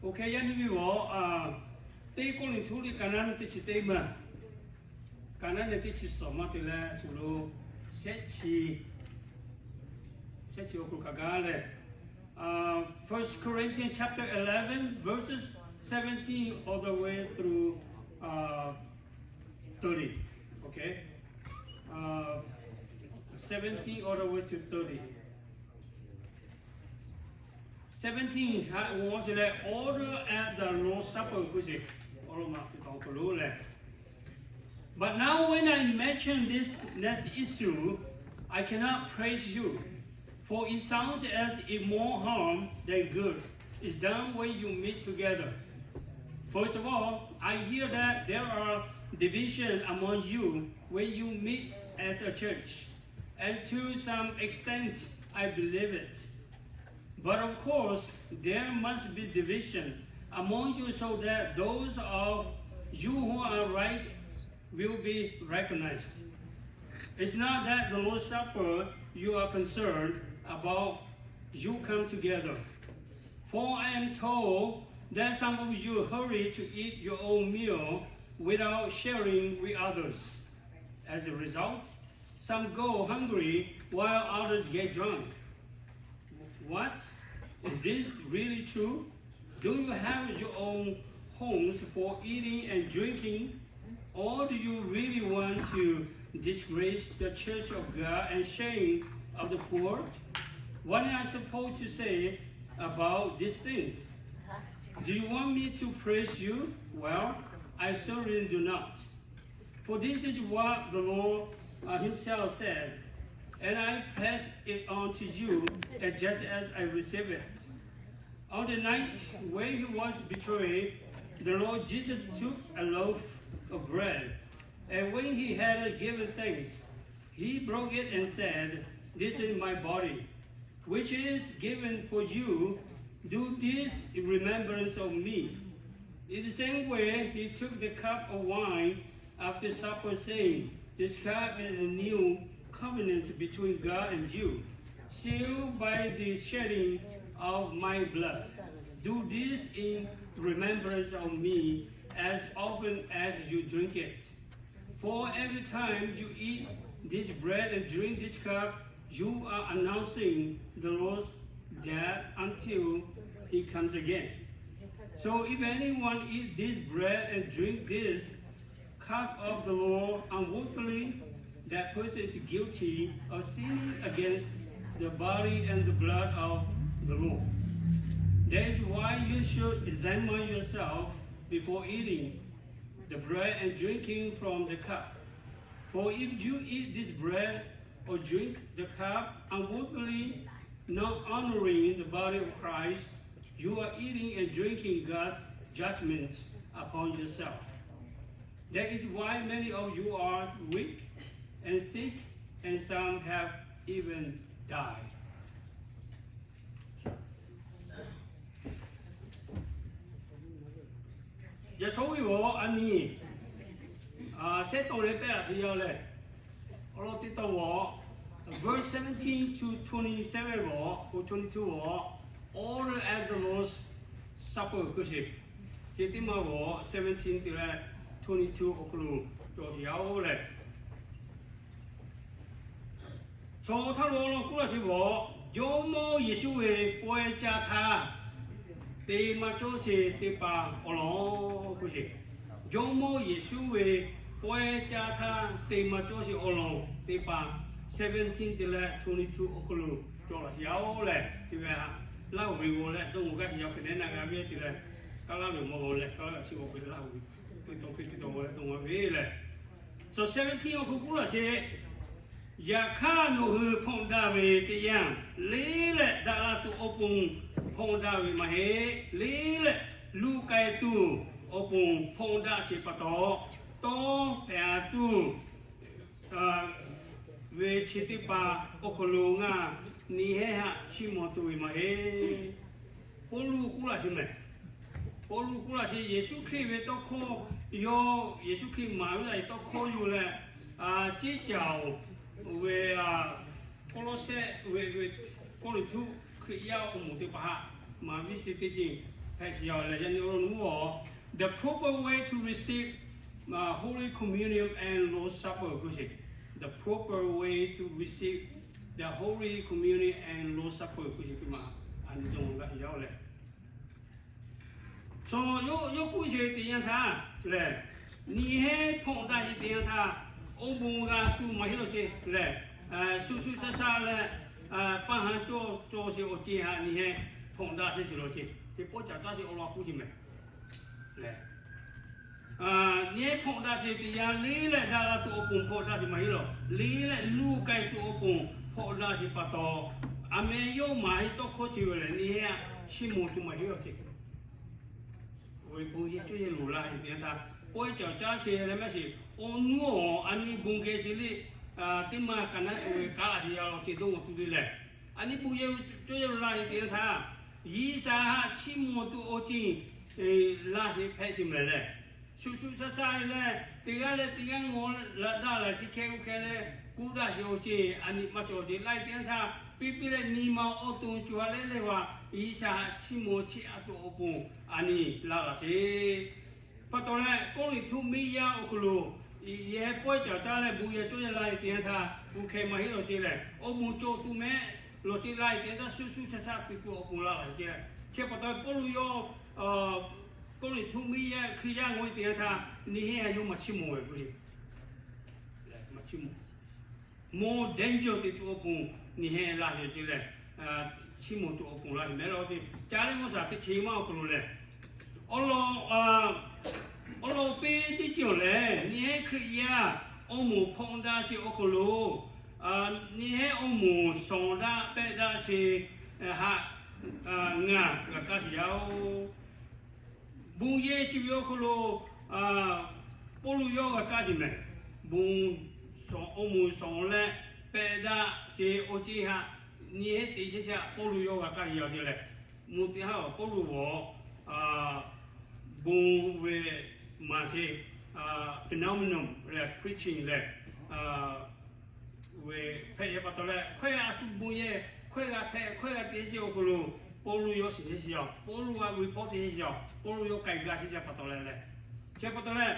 Ok, yaˇ nyi ve awˬ, teˇ Kawˇrenˍhtuˆ liꞈ ka naˉ nyi teˇ chi teˇ maˬ, ka naˉ nyi teˇ chi suhˍ maˇ te leh, shu lo shehˆ chi, shehˆ chi awˬ hk'aw lo kaꞈ gaˇ leh, First Corinthians chapter eleven, verses seventeen all the way through thirty. Okay, seventeen all the way to thirty. Seventeen ha g'aw ce leh, order at the Lord's Supper k'oˆ ce, awˬ lawn ma hk'aw lo leh, But now when I mention this next issue, I cannot praise you, for it sounds as if more harm than good is done when you meet together. First of all, I hear that there are divisions among you when you meet as a church, and to some extent, I believe it. But of course, there must be division among you so that those of you who are right will be recognized. It's not that the Lord's Supper you are concerned about, you come together. For I am told that some of you hurry to eat your own meal without sharing with others. As a result, some go hungry while others get drunk. What? Is this really true? Do you have your own homes for eating and drinking? Or do you really want to disgrace the church of God and shame of the poor? What am I supposed to say about these things? Do you want me to praise you? Well, I certainly do not. For this is what the Lord himself said, and I pass it on to you as just as I received it. On the night when he was betrayed, the Lord Jesus took a loaf of bread, and when he had given thanks, he broke it and said, "This is my body, which is given for you. Do this in remembrance of me." In the same way, he took the cup of wine after supper, saying, "This cup is a new covenant between God and you, sealed by the shedding of my blood. Do this in remembrance of me as often as you drink it. For every time you eat this bread and drink this cup, you are announcing the Lord's death until he comes again. So if anyone eat this bread and drink this cup of the Lord unworthily, that person is guilty of sinning against the body and the blood of the Lord. That is why you should examine yourself before eating the bread and drinking from the cup. For if you eat this bread or drink the cup unworthily, not honoring the body of Christ, you are eating and drinking God's judgment upon yourself. That is why many of you are weak and sick, and some have even died. Yaꞈ shawˉ ve awˬ a nyi, sehˉ tawˆ leh pehˇ a teˇ yanˇ lehˬ, awˬ lawn teˇ taw g'awˬ, verse seventeen to twenty-seven g'awˬ, o twenty-two g'awˬ, order at the Lord's Supper k'oˆ sheˍ. Teˇ teˇ maˇ g'awˬ seventeen te leh twenty-two awˬ hk'aw lo cawˬ yaˇ oˬ lehˬ, chaw htaˇ lo awˬ lawn k'oˆ laˇ sheˍ g'awˬ, Jawˇmawˇ Yeˍsuˆ ve pawehˇ caˇ htaˇ te maˇ cawˇ sheˍ teˇ hpaˍ awˬ lawn k'oˆ sheˍ. Jawˇmawˇ Yeˍsuˆ ve pawehˇ caˇ htaˇ te maˇ cawˇ sheˍ awˬ lawn teˇ hpaˍ, seventeen te leh twenty-two awˬ hk'aw lo cawˬ laˇ sheˍ yaˇ oˬ lehˬ, te ve ha, Laˇ huˍ ve g'awˬ leh dawˇ g'awˬ gaˇ sheˍ yaˇ hk'e nehˉ na g'a ve te leh, Kaˇ laˇ ve awˬ ma g'awˬ leh Kaˇ laˇ g'aꞈ chi g'awˬ hk'e Laˇ huˍ ve teˇ taw hk'e teˇ taw g'awˬ leh dawˇ g'awˬ ve lehˬ, chaw seventeen awˬ hk'aw k'oˆ laˇ sheˍ. Yaꞈ hk'aˇ, nawˬ hui hpawˇ daꞈ ve teˇ yanˇ, le leh daꞈ la tuˬ awˬ pon hpawˇ daꞈ ve maˇ heˆ. Le leh luˬ k'ai tuˬ awˬ pon hpawˇ daꞈ ce pa taw, tawˇ hpehꞈ a tuˬ ve chi teˇ hpaˍ awˬ hk'aw lo ngaˬ nyi hehˉ haꞈ chiˇ mvuh tuˬ ve maˇ heˆ. Pawˇluꞈ k'oˆ laˇ sheˍ mehˍ. Pawˇluꞈ k'oˆ laˇ sheˍ, Yeˍsuˆ Hkriꞈ ve tawˇ hkawˇ yawˇ, Yeˍsuˆ Hkriꞈ maˍ ve laˇ ve tawˇ hkawˇ yuˬ leh, ceˇ caˍ oˬ ve Kawˇlawˇsehˆ ve, Kawˇrenˍhtuˆ Hkriꞈ yaˇ awˬ moˍ teˇ hpaˍ haꞈ maˍ ve sheˍ teˇ ceuˬ Hk'e shiˍ yaˇ leh yaˇ nyi awˬ lawn nuˇ-oˬ, the proper way to receive Holy Communion and Lord's Supper k'oˆ sheˍ, the proper way to receive the Holy Communion and Lord's Supper k'oˆ sheˍ teˇ maˬ a nyi dawˇ g'a shiˍ yaˇ-oˬ leh, chaw yawˇ k'oˆ sheˍ teˇ yanˇ htaˇ lehˬ, nyi heˉ hpawˆ daꞈ sheˍ teˇ yanˇ htaˇ, awˬ bon g'a tuˬ maˇ heˆ law ceˇ lehˬ, shu shu sha sha leh, paˇ ha cawˇ cawˇ sheˍ awˬ ceˇ haꞈ nyi heˉ hpawˆ daꞈ sheˍ shiˍ law ceˇ, teˇ pawˆ caˍ caˇ sheˍ awˬ lawn k'oˆ sheˍ mehˍ lehˬ, nyi heˉ hpawˆ daꞈ sheˍ teˇ yanˇ, liˇ leh daꞈ la tuˬ awˬ pon hpawˆ daꞈ sheˍ maˇ heˆ law, liˇ leh luˬ k'ai tuˬ awˬ pon hpawˆ daꞈ sheˍ pa taw, aˬ meh yawˇ maˇ heˆ tawˇ hkawˇ chi ve lehˬ, nyi heˉ chiˇ mvuh tuˬ maˇ heˆ law ceˇ. Awˬ e bon yehˬ cawˇ yehˬ loˍ la sheˍ teˇ yanˇ htaˇ, pawehˇ caˍ caˇ sheˍ leh maˇ sheˍ, awˬ nuˇ awˬ a nyi bon geh sheˍ liˇ, teˇ maˬ kaꞈ naˉ ve kaˉ laꞈ sheˍ yaˇ law ceˇ dawˇ g'awˬ tuˬ le lehˬ, a nyi bon yehˬ cawˇ yehˬ loˍ la sheˍ teˇ yanˇ htaˇ, G'uiˬsha haꞈ chiˇ mvuh tuˬ awˬ ceˇ laˇ sheˍ hpehꞈ sheˍ mehˍ lehˬ, shu shu sha sha leh teˇ g'aˇ leh teˇ g'aˇ ngaw la daꞈ la chi hkeh g'uˇ hkeh leh kuˇ daꞈ sheˍ awˬ ceˇ a nyi maˇ cawˬ ceˇ laˇ teˇ yanˇ htaˇ, piˇ piˇ leh nyi ma awˬ to co ha leh leh g'a, G'uiˬsha haꞈ chiˇ mvuh chiˇ aꞈ tuˬ awˬ pon a nyi laˇ laꞈ sheˍ. Pa taw leh, Kawˇrenˍhtuˆ miˇ yaˇ awˬ hk'aw lo, yehˬ pawehˇ caˍ caˇ leh bon yehˬ cawˇ yehˬ la teˇ yanˇ htaˇ, g'uˇ hkeh maˇ heˆ law ceˇ lehˬ, awˬ bon cawˬ tuˬ mehˍ law ceˇ la teˇ yanˇ htaˇ, shu shu sha sha piˇ tuˬ awˬ pon laˇ laꞈ sheˍ ceˇ. Chi pa taw Pawˇluꞈ yawˇ Kawˇrenˍhtuˆ miˇ yaˇ Hkriꞈ yaˇ ngaˬ hui teˇ yanˇ htaˇ, nyi heˉ a yawˇ maˇ chiˇ mvuh ve k'o, maˇ chiˇ mvuh, more danger te tuˬ awˬ pon nyi heˉ laˇ ve ceˇ lehˬ, chiˇ mvuh tuˬ awˬ pon laˇ ve mehˍ law ceˇ. Ca leh mvuhˇ shaˍ teˇ chi maˇ awˬ hk'aw lo lehˬ, awˬ lawn awˬ lawn piˇ teˇ ceuˬ lehˬ, nyi heˉ Hkriꞈ yaˇ awˬ moˍ hpawˆ daꞈ sheˍ awˬ hk'aw lo, nyi heˉ awˬ moˍ shawˍ daꞈ pehˆ daꞈ sheˍ haꞈ ngaˬ g'a kaˇ sheˍ yaˇ-oˬ. Bon yehˬ chi ve awˬ hk'aw lo Pawˇluꞈ yawˇ g'a kaˇ sheˍ mehˍ. Bon awˬ moˍ shawˍ leh pehˆ daꞈ sheˍ awˬ ceˇ haꞈ nyi heˉ te chehˇ chehˇ Pawˇluꞈ yawˇ g'a kaˇ sheˍ yaˇ ceˇ lehˬ, mvuhˇ teˇ haˉ Pawˇluꞈ g'awˬ bon ve maˍ sheˍ phenomenon leh preaching lehˬ, ve hpehꞈ yehˬ pa taw leh, hkawehˇ a shu bon yehˬ hkawehˇ g'a hpehꞈ hkawehˇ g'a te sheˍ awˬ hk'aw lo, Pawˇluꞈ yawˇ shiˍ sheˍ yaˇ, Pawˇluꞈ g'a ve hpawˇ te sheˍ yaˇ, Pawˇluꞈ yawˇ k'ai gaˇ sheˍ yaˇ pa taw leh lehˬ, chi pa taw leh,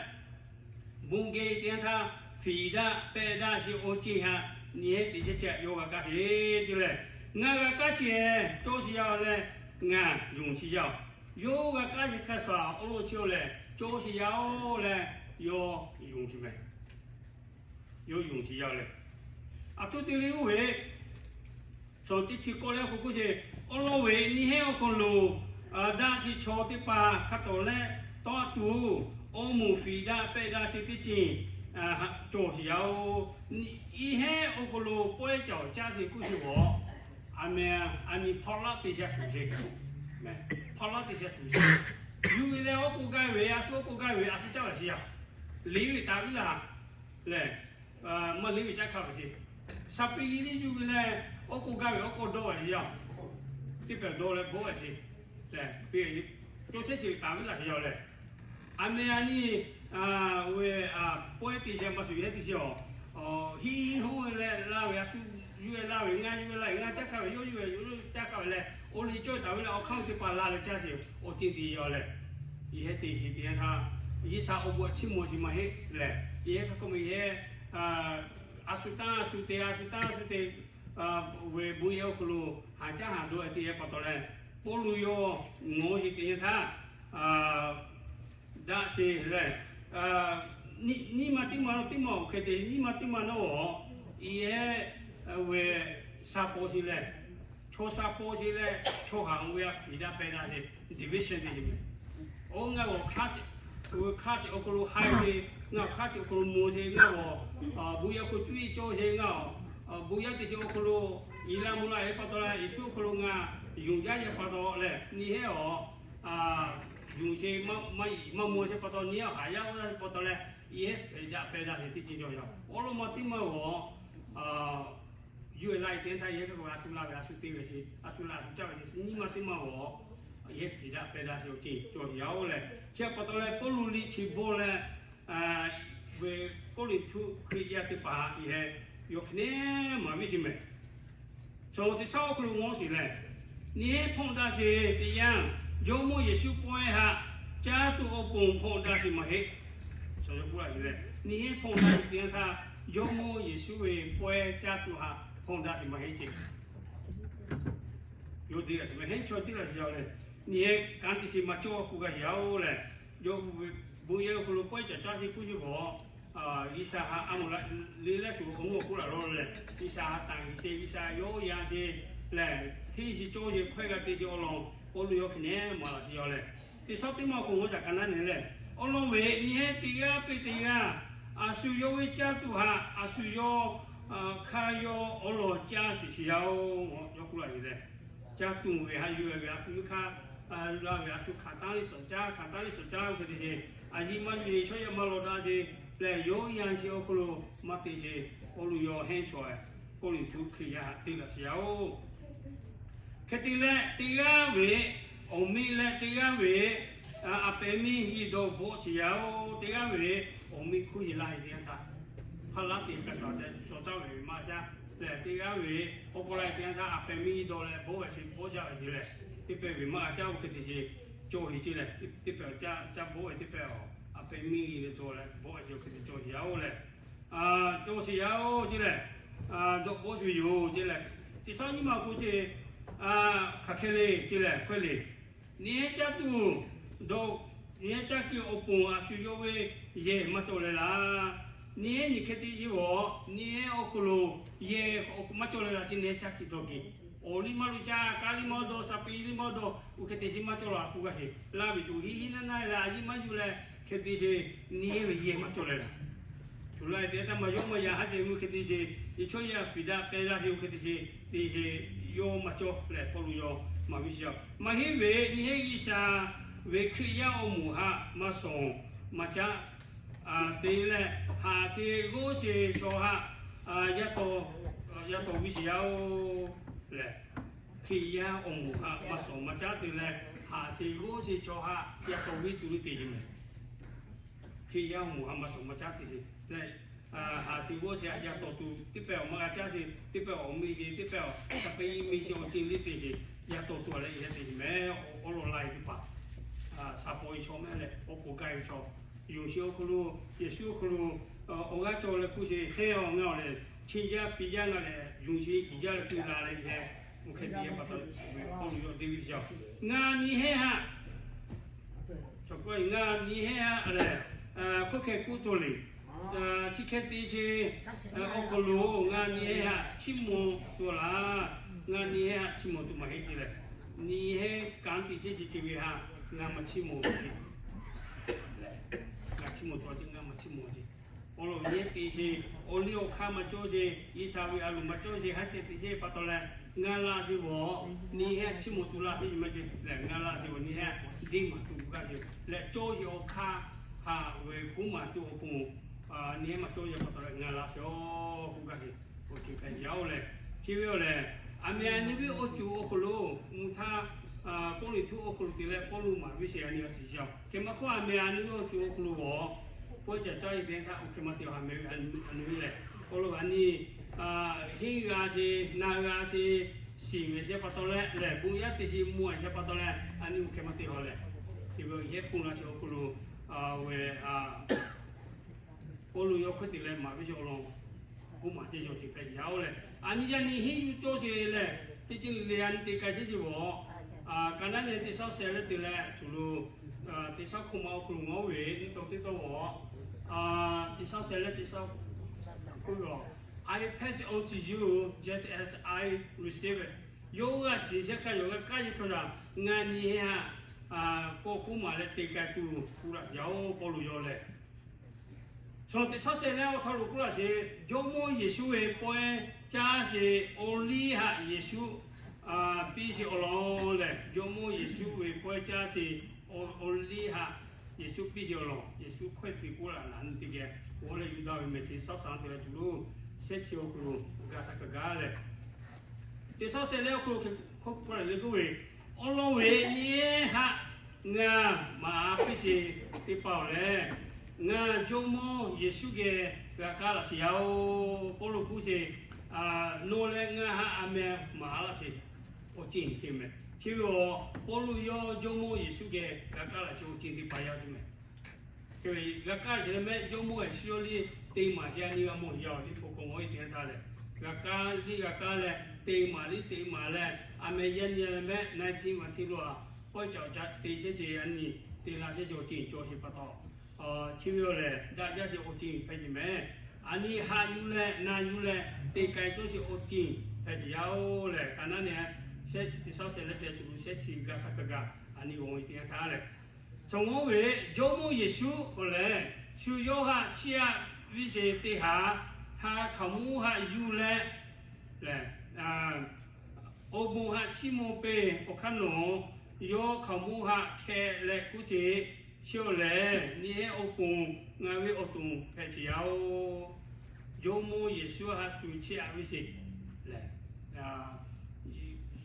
bon geh teˇ yanˇ htaˇ fiˍ daꞈ pehˆ daꞈ sheˍ awˬ ceˇ haꞈ nyi heˉ te chehˇ chehˇ yawˇ g'a kaˇ sheˍ ceˇ lehˬ, ngaˬ g'a kaˇ sheˍ cawˇ sheˍ yaˇ-oˬ leh, ngaˬ yonˍ sheˍ yaˇ-oˬ. Yawˇ g'a kaˇ sheˍ hk'a shuˍ awˬ lawn chi-oˬ lehˬ, cawˇ sheˍ yaˇ-oˬ leh, yawˇ yonˍ sheˍ mehˍ. Yawˇ yonˍ sheˍ yaˇ lehˬ, aˬ htoꞈ te le oˇ ve, shawˍ teˇ chi k'awꞈ leh k'oˆ k'oˆ sheˍ, awˬ lawn ve nyi heˉ awˬ hk'aw lo daꞈ chi chaw teˇ hpaˍ hk'a tawˍ leh tawˇ tuˬ, awˬ moˍ fiˍ daꞈ pehˆ daꞈ sheˍ teˇ ceuˬ cawˬ sheˍ yaˇ-oˬ. Nyi heˉ awˬ hk'aw lo pawehˇ caˍ caˇ sheˍ k'oˆ sheˍ g'awˬ, aˬ meh a nyi hpaw laˇ te sha shuˍ sheˍ, hpaw laˇ te sha shuˍ sheˍ. Yuˬ ve leh awˬ k'oˆ gaˇ ve, a shu awˬ k'oˆ gaˇ ve, a shu caˇ ve sheˍ yaˇ, liꞈ ve taˍ viˉ laˬ lehˬ, maˇ liꞈ ve caˇ hk'a ve sheˍ. Sha piˇ yiˇ liˇ yuˬ ve leh, awˬ k'oˆ gaˇ ve awˬ k'oˆ dawˇ ve sheˍ yaˇ, teˇ pehˍ dawˇ leh bawˆ ve sheˍ. Cawˇ chehˇ sheˍ taˍ viˉ laˬ sheˍ yaˇ lehˬ, aˬ meh a nyi ve pawehˇ te sha maˇ shuˍ yehˉ te sha-oˬ, hiˆ hiˆ hoˆ leh laˇ ve, a shu yuˬ ve laˇ ve, ngaˬ yuˬ ve laˇ ve, ngaˬ caˇ hk'a ve, yawˇ yuˬ ve, yawˇ caˇ hk'a ve leh, oˇ liꞈ cawˇ taˍ ve leh awˬ hk'aˇ teˇ hpaˍ la leh caˇ sheˍ awˬ ceuˬ te yaˇ lehˬ, yehˉ te sheˍ teˇ yanˇ htaˇ, G'uiˬsha awˬ bon chiˇ mvuh sheˍ maˇ heˆ lehˬ, yehˉ hk'a k'oˆ ve yehˉ, a shu tanˇ a shu te, a shu tanˇ a shu te, ve bon yehˬ awˬ hk'aw lo haˍ caˇ haˍ dawˇ te yehˉ pa taw leh, Pawˇluꞈ yawˇ ngawˬ sheˍ teˇ yanˇ htaˇ, daꞈ sheˍ lehˬ, nyiˇ ma teˇ ma, teˇ ma awˬ hk'e te nyiˇ ma teˇ ma nawˉ-oˬ, yehˉ ve sha paw sheˍ lehˬ, chaw sha paw sheˍ leh chaw haˍ ve a fiˍ daꞈ pehˆ daꞈ sheˍ, division te sheˍ mehˍ. Oˇ ngaˬ g'awˬ hk'aˇ shiˍ awˬ hk'aw lo haiˬ ve, ngaˬ hk'aˇ shiˍ awˬ hk'aw lo mvuh sheˍ ngaˬ g'awˬ, bon yehˬ hk'aw cuˇ yiˍ cawˇ sheˍ ngaˬ, bon yehˬ te sheˍ awˬ hk'aw lo, yiˍ la mvuh la yehˬ pa taw leh, Yeˍsuˆ awˬ hk'aw lo ngaˬ yonˍ jaˇ yehˬ pa taw leh, nyi heˉ awˬ yonˍ sheˍ maˇ mvuh sheˍ pa taw, nyi heˉ awˬ haˍ yaˇ oˇ yaˇ pa taw leh, yehˉ fiˍ daꞈ pehˆ daꞈ sheˍ teˇ ceuˬ cawˬ yaˇ. Awˬ lawn ma teˇ ma g'awˬ yuˬ ve laˇ ve teˇ yanˇ htaˇ yehˉ hk'a k'oˆ ve a shu la ve, a shu te ve sheˍ, a shu la a shu caˇ ve sheˍ, nyiˇ ma teˇ ma g'awˬ yehˉ fiˍ daꞈ pehˆ daꞈ sheˍ awˬ ceuˬ cawˬ yaˇ-oˬ lehˬ, chi pa taw leh Pawˇluꞈ liꞈ chi bawˇ leh, ve Kawˇrenˍhtuˆ Hkriꞈ yaˇ teˇ hpaˍ yehˉ yawˇ hk'e neˉ maˍ viˉ sheˍ mehˍ. Chaw teˇ shaˉ awˬ hk'aw lo ngawˬ sheˍ lehˬ, nyi heˉ hpawˆ daꞈ sheˍ teˇ yanˇ, Jawˇmawˇ Yeˍsuˆ pawehˇ htaꞈ caˇ tuˬ awˬ pon hpawˇ daꞈ sheˍ maˇ heˆ. Chaw yaˇ k'oˆ laˇ ve lehˬ, nyi hehnˇ hpawˇ daꞈ ve teˇ yanˇ htaˇ, Jawˇmawˇ Yeˍsuˆ ve pawehˇ caˇ tuˬ htaꞈ hpawˇ daꞈ sheˍ maˇ heˆ ce. Yawˇ teˇ g'aˇ tiꞈ ve hehnˇ chaw teˇ g'aˇ tiꞈ yaˇ lehˬ, nyi hehnˇ kanˉ te sheˍ maˇ cawˇ k'oˆ gaˇ sheˍ yaˇ-oˬ lehˬ, yawˇ hui ve bon yehˬ awˬ hk'aw lo pawehˇ caˇ caˇ sheˍ k'oˆ sheˍ ve, G'uiˬsha htaꞈ a moˍ la le leh shu awˬ mvuhˇ awˬ hk'oˆ laˬ lawˬ leh, G'uiˬsha htaꞈ tanˬ sheˍ, G'uiˬsha yawˇ yan sheˍ lehˬ, hteˇ sheˍ cawˇ sheˍ hkawehˇ g'a te sheˍ awˬ lawn, Pawˇluꞈ yawˇ hk'e nehˉ maˍ laˬ sheˍ yaˇ lehˬ, teˇ shawˉ teˇ maˇ awˬ hk'aw lo ngaˬ hui htaꞈ ka naˉ nehˬ lehˬ, awˬ lawn ve nyi hehnˇ teˇ g'aˇ piˇ teˇ g'aˇ, a shu yawˇ ve caˇ tuˬ htaꞈ a shu yawˇ hk'a yawˇ awˬ lawn caˇ sheˍ sheˍ yaˇ-oˬ, yawˇ k'oˆ laˇ ve lehˬ, caˇ tuˬ ve haꞈ yuˬ ve a shu hkanˍ, la ve a shu hkanˍ taˉ liˇ shawˍ caˇ, hkanˍ taˉ liˇ shawˍ caˇ ve hk'e te sheˍ, a yiˇ maˇ yuˬ ve chaw yaˇ maˇ lawˬ daꞈ sheˍ lehˬ, yawˇ yan sheˍ awˬ hk'aw lo maˇ te sheˍ. Pawˇluꞈ yawˇ hehnˇ chaw, Kawˇrenˍhtuˆ Hkriꞈ yaˇ htaꞈ te laˬ sheˍ yaˇ-oˬ. Hk'e te leh teˇ g'aˇ ve awˬ miˇ leh teˇ g'aˇ ve a pehˍ miˇ yiˇ dawˇ bawˆ sheˍ yaˇ-oˬ. Teˇ g'aˇ ve awˬ miˇ hkuˇ yeˬ laˇ ve teˇ yanˇ htaˇ, hpaˇ laˉ te kaꞈ shawˍ caˇ ve maˇ caˇ lehˬ, teˇ g'aˇ ve awˬ hk'aw la ve teˇ yanˇ htaˇ a pehˍ miˇ yiˇ dawˇ leh bawˆ ve sheˍ bawˆ jaˇ ve sheˍ lehˬ, teˇ pehˍ ve maˇ g'a caˇ oˇ hk'e te sheˍ cawˇ sheˍ ce lehˬ, teˇ pehˍ caˇ bawˆ ve teˇ pehˍ a, a pehˍ miˇ yiˇ leh dawˇ leh bawˆ ve sheˍ oˇ hk'e te cawˇ sheˍ yaˇ-oˬ lehˬ, cawˇ sheˍ yaˇ-oˬ ce lehˬ, dawˇ bawˆ sheˍ ve yoˬ ce lehˬ, teˇ shawˉ nyiˇ ma k'o ce, hk'aˬ hk'e le ce lehˬ hkawehˇ le. Nyi hehnˇ caˇ tuˬ dawˇ, nyi hehnˇ caˇ kuiˬ awˬ pon a shu yawˇ ve yehˬ maˇ cawˬ leh laˇ. Nyi hehnˇ nyi hk'e te ce ve, nyi hehnˇ awˬ hk'aw lo yehˬ maˇ cawˬ leh laˇ ce, nyi hehnˇ caˇ kuiˬ dawˇ kuiˬ. Awˬ liˇ maˇ lo caˇ, kaˇ liˇ maˇ dawˇ, saˍ piˍ liˇ maˇ dawˇ, oˇ hk'e te sheˍ maˇ cawˬ laˇ k'oˆ gaˇ sheˍ. Laˇ ve co hiˉ hiˉ naˇ naˇ leh a yiˇ maˇ yuˬ leh hk'e te sheˍ, nyi hehnˇ ve yehˬ maˇ cawˬ leh laˇ. Shu laˇ ve teˇ htaˇ maˇ yawˇ maˇ yaꞈ haˉ ce mvuhˇ hk'e te sheˍ, yehˬ chaw yaˇ fiˍ daꞈ k'ai laˇ sheˍ oˇ hk'e te sheˍ, te sheˍ yawˇ maˇ cawˇ leh Pawˇluꞈ yawˇ maˍ piˇ sheˍ yaˇ. Maˇ heˆ ve nyi hehnˇ G'uiˬsha ve Hkriꞈ yaˇ awˬ moˍ htaꞈ maˇ shawˍ maˇ caˉ te leh, haꞈ sheˍ g'awˇ sheˍ chaw htaꞈ yaˇ taw, yaˇ taw viˇ sheˍ yaˇ-oˬ lehˬ, Hkriꞈ yaˇ awˬ moˍ htaꞈ maˇ shawˍ maˇ caˉ te leh, haꞈ sheˍ g'awˇ sheˍ chaw htaꞈ yaˇ taw viˇ tuˬ le te ce mehˍ. Hkriꞈ yaˇ awˬ moˍ htaꞈ maˇ shawˍ maˇ caˉ te sheˍ leh, haꞈ sheˍ g'awˇ sheˍ htaꞈ yaˇ taw tuˬ, teˇ pehˍ awˬ maˇ g'a caˇ sheˍ, teˇ pehˍ awˬ miˇ sheˍ, teˇ pehˍ awˬ hk'aˬ hk'e miˇ sheˍ awˬ ceuˬ le te sheˍ, yaˇ taw tuˬ a leh yehˬ te sheˍ mehˍ. Awˬ lawn la e teˇ hpaˍ shaˍ paw e chaw mehˍ leh, awˬ k'oˍ k'ai ve chaw, yonˍ sheˍ awˬ hk'aw lo, Yeˍsuˆ awˬ hk'aw lo awˬ g'aˇ cawˬ leh hk'oˆ sheˍ, hehnˇ awˬ ngaˬ awˬ lehˬ, chi jaˇ piˇ jaˇ ngaˬ lehˬ, yonˍ sheˍ piˇ jaˇ leh piˇ la leh yehˬ, oˇ hk'e te yehˬ pa taw, Pawˇluꞈ yawˇ te ve yaˇ, ngaˬ nyi hehnˇ htaꞈ ngaˬ nyi hehnˇ htaꞈ lehˬ, hkawˇ hkeh k'oˆ taw le. Chi hk'e te ce, awˬ hk'aw lo ngaˬ nyi hehnˇ htaꞈ chiˇ mvuh tuˬ laˇ. Ngaˬ nyi hehnˇ htaꞈ chiˇ mvuh tuˬ maˇ heˆ ce lehˬ, nyi hehnˇ kanˉ te chehˇ ce ce ve htaꞈ ngaˬ maˇ chiˇ mvuh ce. Ngaˬ chiˇ mvuh tuˬ ce, ngaˬ maˇ chiˇ mvuh ce. Awˬ lawn nyi hehnˇ te ce, awˬ liˇ awˬ hk'aˇ maˇ cawˇ ce, G'uiˬsha ve a loˍ maˇ cawˇ ce, haˉ ceh te ce pa taw leh, ngaˬ laˇ sheˍ ve, nyi hehnˇ chiˇ mvuh tuˬ laˇ sheˍ maˇ ce lehˬ, ngaˬ laˇ sheˍ ve nyi hehnˇ deˇ maˍ tuˬ gaˇ ce lehˬ, cawˇ sheˍ awˬ hk'aˇ haꞈ ve kuˉ maˍ tuˬ awˬ pon, nyi hehnˇ maˇ cawˇ ce pa taw leh ngaˬ laˇ sheˍ-oˬ k'oˆ gaˇ ce. Awˬ ceuˬ hpehꞈ yaˇ-oˬ lehˬ, chi ve awˬ lehˬ, aˬ miˍ aˬ nyi ve awˬ ceuˬ awˬ hk'aw lo mvuhˇ htaˇ, Kawˇrenˍhtuˆ awˬ hk'aw lo te leh Pawˇluꞈ maˍ ve sheˍ, aˬ nyi a shiˍ jaˇ-oˬ. Hk'e maˇ hk'oˆ, aˬ miˍ aˬ nyi ve awˬ ceuˬ awˬ hk'aw lo g'awˬ pawehˇ caˇ caˇ e teˇ htaˇ oˇ hk'e maˇ te-oˬ. Aˬ miˍ aˬ nyi ve lehˬ, awˬ lawn aˬ nyi henˇ g'a sheˍ, na g'a sheˍ, shiˍ ve sheˍ pa taw leh lehˬ, bon yaˇ te sheˍ mvuh a sheˍ pa taw leh, aˬ nyi oˇ hk'e maˇ te-oˬ lehˬ, chi ve yehˇ pun la sheˍ awˬ hk'aw lo, ve Pawˇluꞈ yawˇ hk'oˆ te leh maˍ ve sheˍ awˬ lawn, k'oˆ maˍ ce yawˇ ceuˬ hpehꞈ yaˇ-oˬ lehˬ, aˬ nyi yaˇ nyi henˇ yuˬ cawˇ sheˍ lehˬ, teˇ ceuˬ le le aˬ nyi te k'ai sheˍ ce ve, ka naˉ nyi teˇ shawˉ sheh leh te leh cuˬ lo, teˇ shawˉ hk'oˆ ma awˬ hk'aw lo ngawˉ ve nyi taw teˇ taw g'awˬ, teˇ shawˉ sheh leh teˇ shawˉ hk'oˆ g'awˬ, I pass on to you just as I receive it. Yawˇ g'a shiˍ sheˍ hk'a yawˬ g'a kaˇ yeˬ hk'a gaˬ, ngaˬ nyi hehnˇ htaꞈ kawˆ k'oˆ maˍ leh te k'ai tuˬ k'oˆ laˇ yaˇ-oˬ Pawˇluꞈ yawˇ lehˬ. Chaw teˇ shawˉ sheh leh awˬ hk'aw lo k'oˆ laˇ sheˍ, Jawˇmawˇ Yeˍsuˆ ve pawehˇ caˇ sheˍ awˬ liˇ htaꞈ Yeˍsuˆ piˇ sheˍ awˬ lawn lehˬ, Jawˇmawˇ Yeˍsuˆ ve pawehˇ caˇ sheˍ awˬ liˇ htaꞈ Yeˍsuˆ piˇ sheˍ awˬ lawn, Yeˍsuˆ hkawehˇ te k'oˆ laˇ naˍ nyi teˇ geh, awˬ leh Yuˇdaꞈ ve mehˍ chi shaˉ shaˉ te leh cuˬ lo shehˉ chi awˬ hk'aw lo g'a htaꞈ kaꞈ gaˇ lehˬ, teˇ shawˉ sheh leh awˬ hk'aw lo hk'e k'oˆ leh k'oˆ ve, awˬ lawn ve nyi hehnˇ htaꞈ ngaˬ maˍ piˇ sheˍ teˇ hpaˍ-oˬ lehˬ, ngaˬ Jawˇmawˇ Yeˍsuˆ geh g'a kaˇ laˇ sheˍ yaˇ-oˬ. Pawˇluꞈ k'oˆ sheˍ, nawˬ leh ngaˬ htaꞈ aˬ meh maˍ laˇ sheˍ. Awˬ ceuˬ nyi ce mehˍ. Chi ve awˬ Pawˇluꞈ yawˇ Jawˇmawˇ Yeˍsuˆ geh g'a kaˇ laꞈ chi awˬ ceuˬ teˇ hpaˍ yaˇ tuˬ meh. Hk'e ve g'a kaˇ chi leh mehˆ Jawˇmawˇ Yeˍsuˆ yawˇ liˇ te maˍ chi a nyi g'a mawˬ yaˇ awˬ liˇ hpu k'o mawˬ e te htaˇ lehˬ, g'a kaˇ liˇ g'a kaˇ leh te maˍ liˇ te maˍ leh a meh yaˇ nyi leh mehˆ naˇ tiˇ maˬ tiˇ lo a, pawehˇ caꞈ awˬ caꞈ te chehˇ chi a nyi te la chehˇ chi awˬ ceuˬ cawˬ sheˍ pa taw, chi ve awˬ lehˬ daꞈ jaˇ sheˍ awˬ ceuˬ hpehꞈ sheˍ meh. A nyi haꞈ yuˬ leh na yuˬ leh te k'ai cawˇ sheˍ awˬ ceuˬ hpehꞈ sheˍ yaˇ oˬ lehˬ, ka naˉ nehˬ shehˆ teˇ shaˉ shehˆ leh te a cuˬ lo shehˆ chi g'a htaˇ kaꞈ gaˬ a nyi g'awˬ ve teˇ yanˇ htaˇ lehˬ, cawˬ mawˇ ve Jawˇmawˇ Yeˍsuˆ k'o lehˬ, shu yawˇ haꞈ chiˇ aꞈ viˇ sheˍ teˇ haꞈ, ha hkaoˍmonˇ haꞈ yuˬ leh lehˬ, awˬ bon haꞈ chiˇ mawˇ peˇ awˬ hk'aˇ nawˬ, yawˇ hkaoˍmonˇ haꞈ hkeh leh k'oˆ ce, chi awˬ lehˬ nyi hehˉ awˬ ponˬ ngaˬ ve awˬ tonˍ hpehꞈ ce yaˇ oˬ. Jawˇmawˇ Yeˍsuˆ haꞈ shu chiˇ aꞈ viˇ sheˍ lehˬ,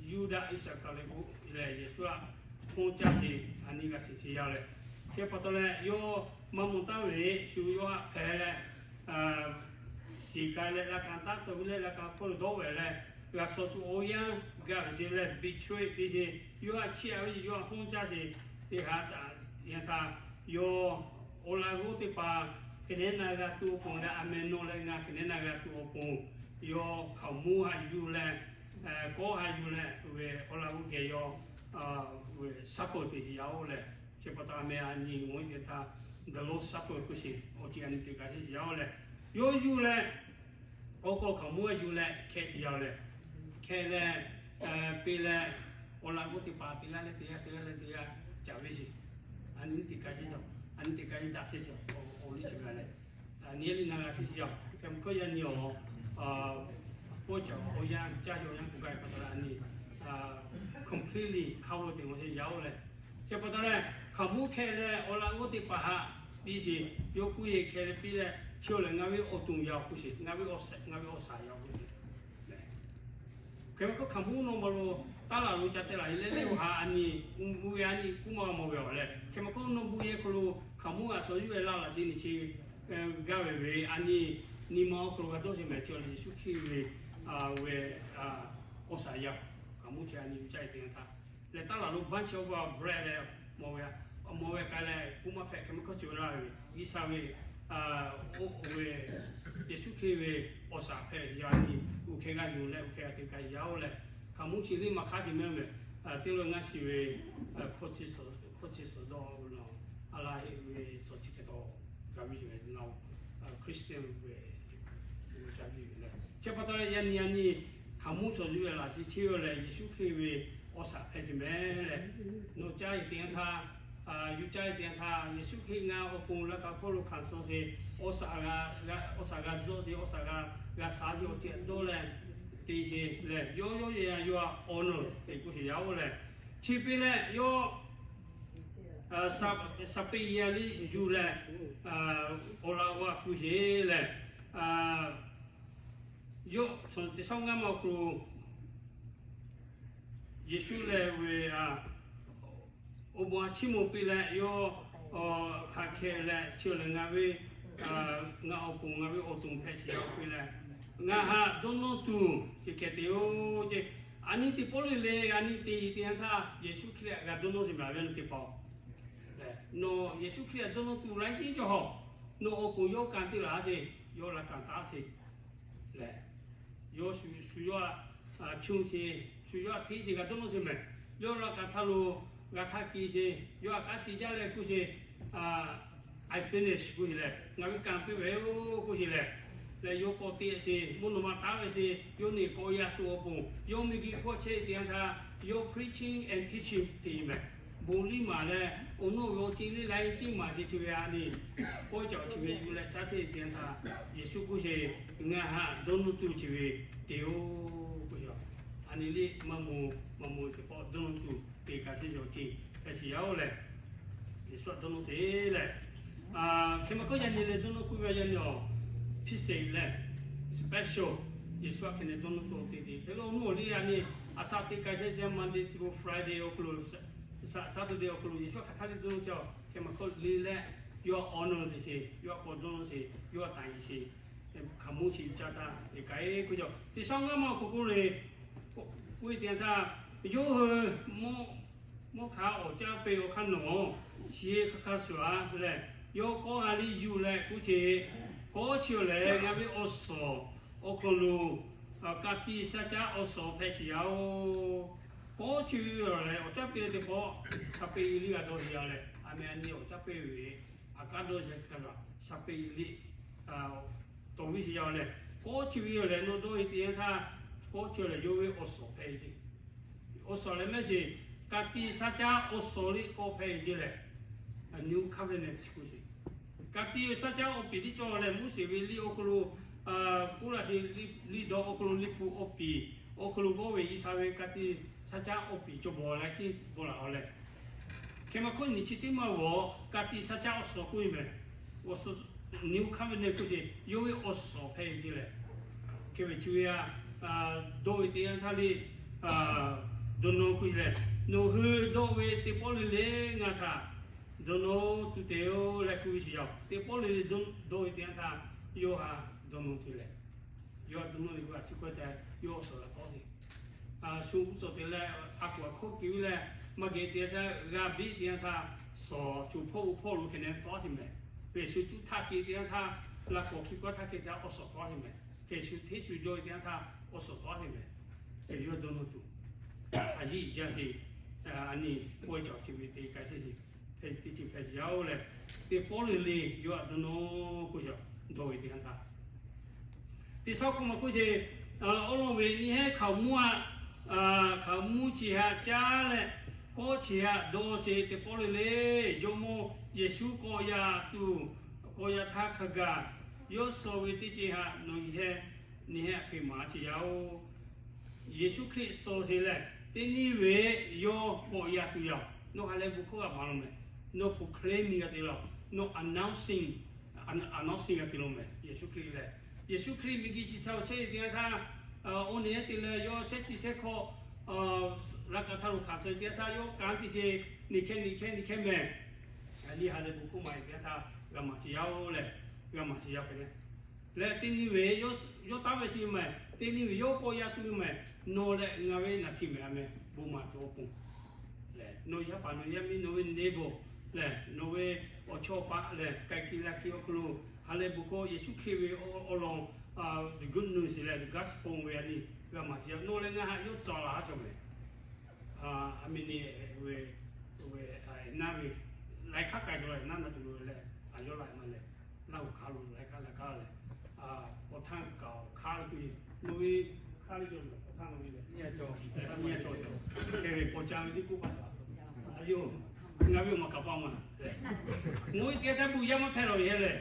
Yuˇdaꞈ Iˉsaˍkaˍriˍoˆ lehˬ Yeˍsuˆ haꞈ hponˇ caˇ ce, a nyi g'a shiˍ ce yaˇ lehˬ. Chi pa taw leh yawˇ maˇ mawˬ taˍ ve shu yawˇ haꞈ hpehꞈ leh, shiˍ k'ai leh laꞈ kaꞈ taˇ tcuh ve leh laꞈ kaꞈ hk'oˆ lo dawˇ ve leh, g'a suh tuˬ awˬ yanˇ gaˬ ve ce leh betrayed te ce, yawˇ haꞈ chiˇ aꞈ ve yawˇ haꞈ hponˇ caˇ ce, teˇ haꞈ taꞈ yanˇ htaˇ yawˇ awˬ laꞈ g'awˇ teˇ hpaˍ hk'e nehˉ na g'a tuˬ awˬ ponˬ leh a meh nawˬ leh ngaˬ hk'e nehˉ na g'a tuˬ awˬ ponˬ, yawˇ hkaoˍmonˇ haꞈ yuˬ leh, kawˆ haꞈ yuˬ leh ve awˬ laꞈ g'awˇ geh yawˇ supper te ce yaˇ oˬ lehˬ. Chi pa taw a meh a nyi mawˬ e te htaˇ, the Lord's Supper k'oˆ sheˍ awˬ ceuˬ a nyi te k'ai ce yaˇ oˬ lehˬ, yawˇ yuˬ leh awˬ k'awꞈ hkaoˍmonˇ haꞈ yuˬ leh hkeh ce yaˇ oˬ lehˬ, hkeh leh, peˇ leh, awˬ laꞈ g'awˇ teˇ hpaˍ teˇ g'aˇ leh teˇ g'aˇ teˇ g'aˇ leh teˇ g'aˇ caˍ ve sheˍ. A nyi teˇ k'ai ce yaˇ, a nyi teˇ k'ai ce daꞈ ce sheˍ, awˬ liˇ chi g'a leh, nyi liˇ na g'a ce yaˇ. Hk'e mvuh hkawˇ yaˇ nyi awˬ pawehˇ caꞈ awˬ yanˇ caˇ yaw yanˇ k'oˆ gaˇ ve pa taw leh a nyi completely cover te mawˬ ce yaˇ oˬ lehˬ. Chi pa taw leh hkaoˍmonˇ hkeh leh awˬ laꞈ g'awˇ teˇ hpaˍ haꞈ piˇ sheˍ, yawˇ k'oˆ e hkeh leh piˇ leh chi awˬ lehˬ ngaˬ ve awˬ tonˍ yaˇ k'oˆ sheˍ, ngaˬ ve awˬ shehˍ ngaˬ ve awˬ shaˍ yaˇ k'oˆ sheˍ. Hk'e mvuh hkawˇ hkaoˍmonˇ nawˬ maˇ lo taˇ laˬ lo ca te laˬ e leh leh awˬ ha a nyi, mvuh ve a nyi k'oˆ maˇ g'a mawˬ ve awˬ lehˬ, hk'e mvuh hkawˇ nawˬ bon yehˬ hk'aw lo hkaoˍmonˇ g'a shawˍ yuˬ ve laˇ laꞈ ce nyi chi gaˇ ve ve a nyi, nyi ma awˬ hk'aw lo g'a dawˇ ce mehˍ chi awˬ lehˬ Yeˍsuˆ Hkriꞈ ve, ve awˬ shaˍ yaˇ, hkaoˍmonˇ chi a nyi caˇ e te yanˇ htaˇ lehˬ taˇ laˬ lo bunch of bread leh mawˬ ve, mawˬ ve k'ai leh k'oˆ maˇ hpehꞈ hk'e mvuh hkawˇ chi ve laˇ ve, G'uiˬsha ve, oˇ ve, Yeˍsuˆ Hkriꞈ ve awˬ shaˍ hpehꞈ yaˇ nyi, oˇ hk'e g'a yuˬ leh oˇ hk'e g'a te k'ai yaˇ oˬ lehˬ, hkaoˍmonˇ chi liˇ maˇ hk'aˇ ce mehˍ mehˍ, teˇ lo ngaˇ shiˍ ve, hkawˇ chi suhˍ dawˇ lo, a la heˆ ve suhˍ chi hk'e taw, g'a ve yoˬ leh na, Christian ve, ca ve yoˬ leh chi pa taw leh yaˇ nyi yaˇ nyi, hkaoˍmonˇ shawˍ yuˬ ve laꞈ ce chi ve lehˬ Yeˍsuˆ Hkriꞈ ve awˬ shaˍ hpehꞈ ce mehˍ leh, nawˬ caˇ e te yanˇ htaˇ, yuˬ caˇ e te yanˇ htaˇ Yeˍsuˆ Hkriꞈ ngaˬ awˬ pon laˇ kaꞈ hkawˇ lo hkanˍ suh ce, awˬ shaˍ g'a, awˬ shaˍ g'a dawˇ ce, awˬ shaˍ g'a, g'a shaˍ ce awˬ ceuˬ dawˇ leh te ce lehˬ, yawˇ yawˇ yehˬ a yawˇ a awˬ nawˬ te k'oˆ ce yaˇ oˬ lehˬ, chi piˇ leh yawˇ shaˍ peꞈ yaˇ liˇ yuˬ leh, awˬ laꞈ g'awˇ a kuˬ ce lehˬ, yawˇ teˇ shawˉ ngaˇ ma awˬ hk'aw lo Yeˍsuˆ lehˬ ve awˬ bon a chiˇ mawˬ piˇ leh yawˇ haꞈ hkeh leh chi awˬ lehˬ ngaˬ ve, ngaˬ awˬ pon ngaˬ ve awˬ tonˍ hpehꞈ ce yaˇ oˬ piˇ leh, ngaˬ haꞈ dawˇ nawˇ tuˬ ce hkeh te oˬ ce. A nyi teˇ pawˆ le le a nyi te te yanˇ htaˇ Yeˍsuˆ Hkriꞈ g'a dawˇ nawˇ ce mehˍ ve a nyi teˇ pawˆ. Nawˬ Yeˍsuˆ Hkriꞈ a dawˇ nawˇ tuˬ laiˉ tiˉ cawˬ hawˬ, nawˬ awˬ pon yawˇ kanˍ teˇ laˬ ce, yawˇ la kanˍ taˉ ce lehˬ, yawˇ shu yawˇ a, chung ce, shu yawˇ a tiˉ ce g'a dawˇ nawˇ ce mehˍ. Yawˇ la kanˍ htaˇ lo g'a htaˇ ki ce, yawˇ a k'aˉ shiˍ jaˇ leh k'oˆ ce, I finish k'oˆ ce lehˬ, ngaˬ ve kanˍ piˇ ve yoˬ k'oˆ ce lehˬ, leh yawˇ k'awꞈ te ce, mvuhˇ naw ma taˉ ve ce, yawˇ neˬ k'awꞈ yaˇ tuˬ awˬ pon yawˇ miˬguiˬ hkawˇ chehˇ te yanˇ htaˇ, yawˇ preaching and teaching te mehˍ. Bon liˇ maˍ leh awˬ nawˉ ve awˬ ceˇ liˇ laiˉ ceˇ maˍ ce chi ve a nyi, pawehˇ caꞈ awˬ chi ve yuˬ leh caˇ chehˇ te yanˇ htaˇ, Yeˍsuˆ k'oˆ ce, ngaˬ haꞈ dawˇ nawˇ tuˬ chi ve te oˬ k'oˆ ce. A nyi liˇ maˇ mawˬ maˇ mawˬ teˇ pawˆ dawˇ nawˇ tuˬ te kaꞈ chehˇ ce awˬ ceuˬ hpehꞈ ce yaˇ oˬ lehˬ, Yeˍsuˆ a dawˇ nawˇ ce lehˬ, hk'e mvuh hkawˇ yaˇ nyi leh dawˇ nawˇ k'oˆ ve yaˇ nyi awˬ hpiˇ sheˍ lehˬ, special, Yeˍsuˆ a hk'e nehˬ dawˇ nawˇ tuˬ te te hk'e lo awˬ nawˉ awˬ liˇ a nyi, a shaꞈ teˇ k'ai chehˇ chehˇ Monday through Friday awˬ hk'aw lo, Saturday awˬ hk'aw lo Yeˍsuˆ a hk'aˬ htaˇ liˇ dawˇ nawˇ ce a, hk'e mvuh hkawˇ le leh yawˇ a awˬ nawˉ te ce, yawˇ a k'awꞈ dawˇ nawˇ ce, yawˇ a taˍ yeˬ ce, hkaoˍmonˇ chi caˇ htaˇ te k'ai k'oˆ ce. Teˇ shawˉ ngaˇ ma awˬ hk'aw k'oˆ le, k'oˆ ve te yanˇ htaˇ Yawˇ hui mawˇ hk'aˇ awˬ caˇ peˇ awˬ hk'aˇ nawˬ chi hk'a hk'a shuˍ-a lehˬ, yawˇ kawˆ ha liˇ yuˬ leh k'oˆ ce, kawˆ chi-oˬ lehˬ, ngaˬ ve awˬ suhˍ awˬ hk'aw lo ka tiꞈ shaˉ caˉ awˬ suhˍ hpehꞈ sheˍ yaˇ-oˬ. Kawˆ chi ve lehˬ, awˬ caˇ peˇ teˇ pawˆ shaˍ peꞈ liˇ g'a dawˇ sheˍ yaˇ leh, a meh a nyi awˬ caˇ peˇ ve aꞈ kaˉ dawˇ sheˍ hk'a shaˍ peꞈ liˇ tawˍ viˇ sheˍ yaˇ leh, kawˆ chi ve lehˬ, nawˬ dawˇ ve teˇ yanˇ htaˇ, kawˆ chi lehˬ yawˇ ve awˬ suhˍ hpehꞈ ce. Awˬ suhˍ lehˬ mehˆ shiˍ, ka tiꞈ shaˉ caˉ awˬ suhˍ liˇ k'awꞈ hpehꞈ ce lehˬ, a new covenant chi k'oˆ ce. Ka tiꞈ shaˉ caˉ awˬ piˍ liˇ cawˬ lehˬ, Moˉseˍ ve liˇ awˬ hk'aw lo, Koˉlaˆ sheˍ liˇ dawˇ awˬ hk'aw lo liˇ hpu awˬ piˍ awˬ hk'aw lo bawˆ ve G'uiˬsha ve ka tiꞈ shaˉ caˉ awˬ piˍ cawˬ bawˬ leh ciˉ bawˬ laˬ-oˬ lehˬ, hk'e ma hk'oˆ nyi chi teˇ maˇ g'awˬ ka tiꞈ shaˉ caˉ awˬ suhˍ k'oˆ ve mehˬ. New covenant k'oˆ ce, yawˇ ve awˬ suhˍ hpehꞈ ce lehˬ, hk'e ve chi ve a, dawˇ ve teˇ yanˇ htaˇ liˇ dawˇ nawˇ k'oˆ ce lehˬ, nawˬ hui dawˇ ve teˇ pawˆ le le ngaˬ htaꞈ dawˇ nawˇ tuˬ te-oˬ leh k'oˆ ve sheˍ yaˇ-oˬ. Teˇ pawˆ le le dawˇ ve teˇ yanˇ htaˇ yawˇ htaꞈ dawˇ nawˇ ce lehˬ, yawˇ htaꞈ dawˇ nawˇ ve k'o a chi hkawˇ ca yawˇ awˬ suhˍ la tawˆ ce. Shu uˉ tcuhˍ te leh a kuˬ a hkawˇ keu ve leh, maˇ geh teˇ yanˇ htaˇ g'a biˇ teˇ yanˇ htaˇ, suhˍ shu hpawˇ uˉ hpawˇ lo hk'e neh tawˆ ce mehˬ. Hk'e shu cuˇ htaˇ keu teˇ yanˇ htaˇ, la k'awꞈ hki kawˇ htaˇ keu teˇ yanˇ awˬ suhˍ tawˆ ce mehˬ. Hk'e shu hteˇ shu jawˇ ve teˇ yanˇ htaˇ awˬ suhˍ tawˆ ce mehˬ. Hk'e yawˇ dawˇ nawˇ tuˬ a yiˇ jaˇ sheˍ. A nyi pawehˇ cawˬ chi ve te k'ai sheˍ ce. Hk'e teˇ ceuˬ hpehꞈ ce yaˇ-oˬ lehˬ, teˇ pawˆ le le yawˇ htaꞈ dawˇ nawˇ k'oˆ ce, dawˇ ve teˇ yanˇ htaˇ teˇ shaˉ hk'oˆ ma k'oˆ ce, awˉ lawˇ ve nyi hehˉ hkaoˍmonˇ aꞈ, hkaoˍmonˇ chi haꞈ caˉ leh, kawˆ chi haꞈ dawˇ sheˍ teˇ pawˆ le le, Jawˇmawˇ Yeˍsuˆ k'awꞈ yaꞈ tuˬ, k'awꞈ yaꞈ htaˇ hk'a gaˬ, yawˇ suh ve teˇ ceuˬ haꞈ nawˬ nyi hehˉ nyi hehˉ hpeuꞈ maˍ ce yaˇ-oˬ. Yeˍsuˆ Hkriꞈ suh sheˍ lehˬ, teˇ nyi ve yawˇ k'awꞈ yaꞈ tuˬ yaˇ-oˬ. Nawˬ ha lehˬ bon hkawˇ g'a maˍ law mehˬ. Nawˬ proclaiming g'a te law. Nawˬ announcing, announcing g'a te law mehˬ. Yeˍsuˆ Hkriꞈ lehˬ, Yeˍsuˆ Hkriꞈ miˬguiˬ chi sha awˬ chehˇ ve teˇ yanˇ htaˇ, oˇ nehˬ te leh yawˇ shehˉ chi shehˉ hkawˇ laꞈ ka htaˇ lo hkanˍ suh teˇ yanˇ htaˇ, yawˇ kanˉ te ce, nyi hkehˇ nyi hkehˇ nyi hkehˇ mehˬ. Nyi ha lehˬ bon hkawˇ maˍ ve teˇ yanˇ htaˇ g'a maˍ ce yaˇ-oˬ lehˬ, g'a maˍ ce yaˇ hpehꞈ leh, teˇ nyi ve yawˇ taˉ ve chi mehˬ, teˇ nyi ve yawˇ k'awꞈ yaꞈ tuˬ mehˬ. Nawˬ leh ngaˬ ve naˬ htiꞈ mehˬ a meh bon maˍ tuˬ awˬ pon lehˬ, nawˬ yaˇ paˍ nawˬ yaˇ miˇ nawˬ ve neighbor lehˬ, nawˬ ve awˬ chawˇ paˆ lehˬ, k'ai ke la ke awˬ hk'aw lo ha lehˬ bon hkawˇ Yeˍsuˆ Hkriꞈ ve awˬ lawn the good news lehˬ, the gospel ve a nyi g'a maˍ ce yaˇ. Nawˬ leh ngaˬ haꞈ yawˇ cawˬ laˬ haˉ cawˬ mehˬ. A meh nyi ve, ve, naˉ ve, laiˉ hk'aˇ k'ai cawˬ leh naˉ na tuˬ lo leh, a yawˇ laꞈ na leh, naˉ uˬ hk'aˇ lo laiˉ hk'aˇ laiˉ hk'aˇ leh, awˬ htaˇ kaꞈ awˬ hk'aˇ lo k'o, nawˬ ve hk'aˇ le cawˬ, awˬ htaˇ nawˬ ve lehˬ, nyi a cawˬ, hk'e ve paw ca ve teˇ k'oˆ pa taw, a yoˬ, ngaˬ ve awˬ maˬ kaˍ pa maˬ lehˬ, ngaˬ hui teˇ g'aˇ htaˇ bon yaˇ maˇ hpehꞈ law ve hehˉ lehˬ,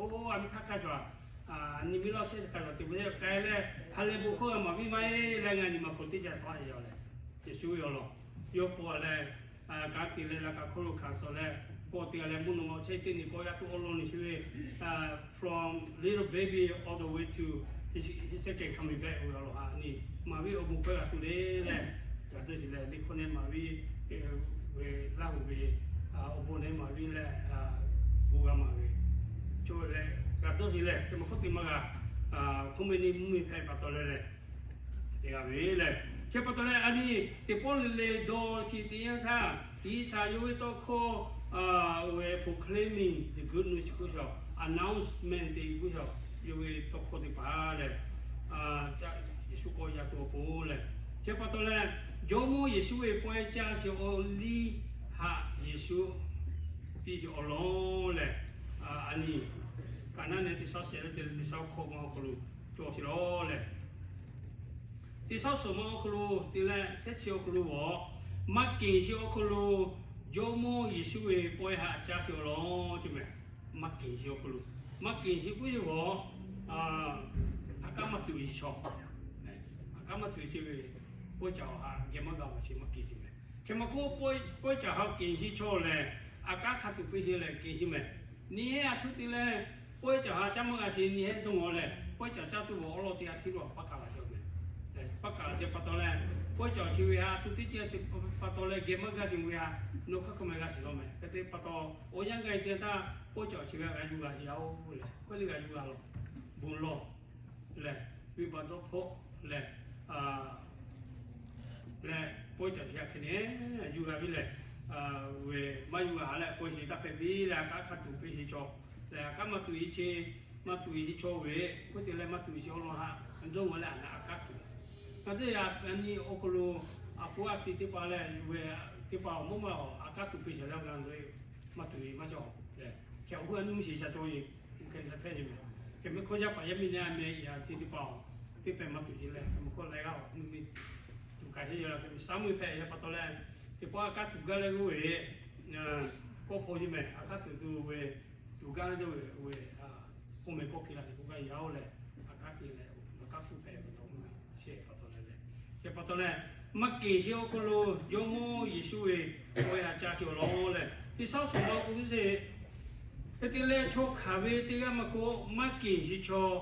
oˇ a miˇ htaˇ hk'a cawˬ, a nyi miˇ lawˇ chehˇ hk'a cawˬ te ve k'ai leh, ha lehˬ bon hkawˇ g'a maˍ viˇ maˇ heˆ leh ngaˬ nyi ma hk'aw teˇ ca tawˆ a yaˇ lehˬ, Yeˍsuˆ ve awˬ lawn yawˇ paw leh, kanˉ te leh laꞈ ka hk'oˆ lo hkanˍ suh leh, kawˆ te leh mvuhˇ naw ma chehˇ teˇ nyi k'awꞈ yaꞈ tuˬ awˬ lawn nyi chi ve, from little baby all the way to his second coming back ve awˬ lawn haꞈ nyi maˍ ve awˬ bon hkawˇ g'a tuˬ le leh, g'a dawˇ sheˍ leh, liꞈ hkawˇ nehˉ maˍ ve, ve Laˇ huˍ ve awˬ bon nehˉ maˍ ve leh, bon g'a maˍ ve, co leh g'a dawˇ sheˍ leh, te ma hkawˇ te maˇ g'a, hk'oˆ meh nyi mvuhˇ miˬ hpehꞈ pa taw leh leh, te g'a ve lehˬ, chi pa taw leh a nyi teˇ pawˆ le le dawˇ chi teˇ yanˇ htaˇ, G'uiˬsha yawˇ ve tawˇ hkawˇ ve proclaiming the good news k'oˆ shaw, announcement te k'oˆ shaw, yawˇ ve tawˇ hkawˇ teˇ hpaˍ lehˬ, Yeˍsuˆ k'awꞈ yaꞈ tuˬ awˬ pon lehˬ, chi pa taw leh, Jawˇmawˇ Yeˍsuˆ ve pawehˇ caˇ sheˍ awˬ liˇ haꞈ Yeˍsuˆ piˇ sheˍ awˬ lawn lehˬ, a nyi kaˍnaˆ nehˬ teˇ shaˉ shehˍ leh teˇ shaˉ hkawˇ ma awˬ hk'aw lo cawˬ sheˍ law lehˬ, teˇ shaˉ suhˍ ma awˬ hk'aw lo te leh shehˉ chi awˬ hk'aw lo g'awˬ, maˇ keꞈ sheˍ awˬ hk'aw lo Jawˇmawˇ Yeˍsuˆ ve pawehˇ haꞈ caˇ sheˍ awˬ lawn ce mehˬ. Maˇ keꞈ sheˍ awˬ hk'aw lo, maˇ keꞈ sheˍ k'oˆ ve g'awˬ, a kanˉ maˇ tuꞈ sheˍ chaw, a kanˉ maˇ tuꞈ sheˍ ve pawehˇ caˍ awˬ haꞈ geh maˇ g'a maˍ sheˍ maˇ keꞈ sheˍ mehˬ. Hk'e ma hk'oˆ pawehˇ caˍ haꞈ keꞈ sheˍ chaw lehˬ, a kanˉ hk'a tuꞈ piˇ sheˍ lehˬ keꞈ sheˍ mehˬ. Nyi hehˉ a htoꞈ te leh pawehˇ caˍ haꞈ caˇ maˇ g'a sheˍ nyi hehˉ dawˇ ngaw lehˬ, pawehˇ caˍ caˇ tuˬ awˬ lawn teˇ g'aˇ hteˇ lo paˇ kaˬ laˬ sheˍ mehˬ. Paˇ kaˬ laˬ sheˍ pa taw leh, pawehˇ caˍ chi ve haꞈ a htoꞈ teˇ ceuˬ pa taw leh geh maˇ g'a sheˍ ve haꞈ, nawˬ hk'aˇ hk'aˇ meh g'a shiˍ law mehˬ. Hk'e te pa taw, awˬ yanˇ gaˇ e teˇ yanˇ htaˇ pawehˇ caˍ chi ve haꞈ g'a yuˬ g'a yaˇ-oˬ lehˬ, hkawehˇ le g'a yuˬ g'a law, bon lawˬ lehˬ, venˇbaˆ dawˇ hpawˇ lehˬ, a lehˬ, Pawehˇ caˬ chi hk'e ne, yuˬ g'a piˇ lehˬ, ve maˇ yuˬ g'a haꞈ leh pawehˇ chi taˇ hpehꞈ piˇ leh, a k'aˉ hk'a tuˬ piˇ chi chaw lehˬ, a k'aˉ maˇ tuˬ e chi, maˇ tuˬ e chi chaw ve, k'oˆ te leh maˇ tuˬ e chi awˬ lawn haꞈ dawˇ g'a leh a k'aˉ tuˬ. Ngaˬ teˇ g'aˇ a nyi awˬ hk'aw lo a hpu a pi teˇ hpaˍ lehˬ, ve teˇ hpaˍ awˬ mawˇ maˇ a k'aˉ tuˬ piˇ shaˍ leh g'a ve, maˇ tuˬ e maˇ cawˬ lehˬ, hk'e awˬ hui a nuˇ shiˍ ca cawˬ e, hk'e hpehꞈ ve. Hk'e mehˆ hkawˇ yaˇ paˍ yaˇ miˇ leh a mehˍ yaꞈ chi teˇ hpaˍ, teˇ pehˍ maˇ tuˬ e leh hk'e mehˆ hkawˇ leh g'aˇ awˬ nuˇ miˇ tuˬ k'ai heˆ yaˇ la hk'e Saˍmuˍeˍ hpehꞈ yaˇ pa taw leh, teˇ pawˆ a k'aˉ tuˬ gaˇ leh g'oˇ ve, kawˆ hpaw yeˇ mehˍ a k'aˉ tuˬ tuˬ ve, tuˬ gaˇ leh g'oˇ ve, ve, k'oˆ meh kawˆ ke la te k'oˆ gaˇ yaˇ oˬ lehˬ, a k'aˉ ke leh a k'aˉ tuˬ hpehꞈ pa taw, shehˍ pa taw leh leh, shehˍ pa taw leh, maˇ keˬ chi awˬ hk'aw lo Jawˇmawˇ Yeˍsuˆ ve k'awehˇ a ca chi awˬ lawn lehˬ, teˇ shaˉ suhˍ la k'o sheˍ, hk'e te leh chaw hk'aˬ ve teˇ g'aˇ maˇ k'oˆ, maˇ keˬ chi chaw,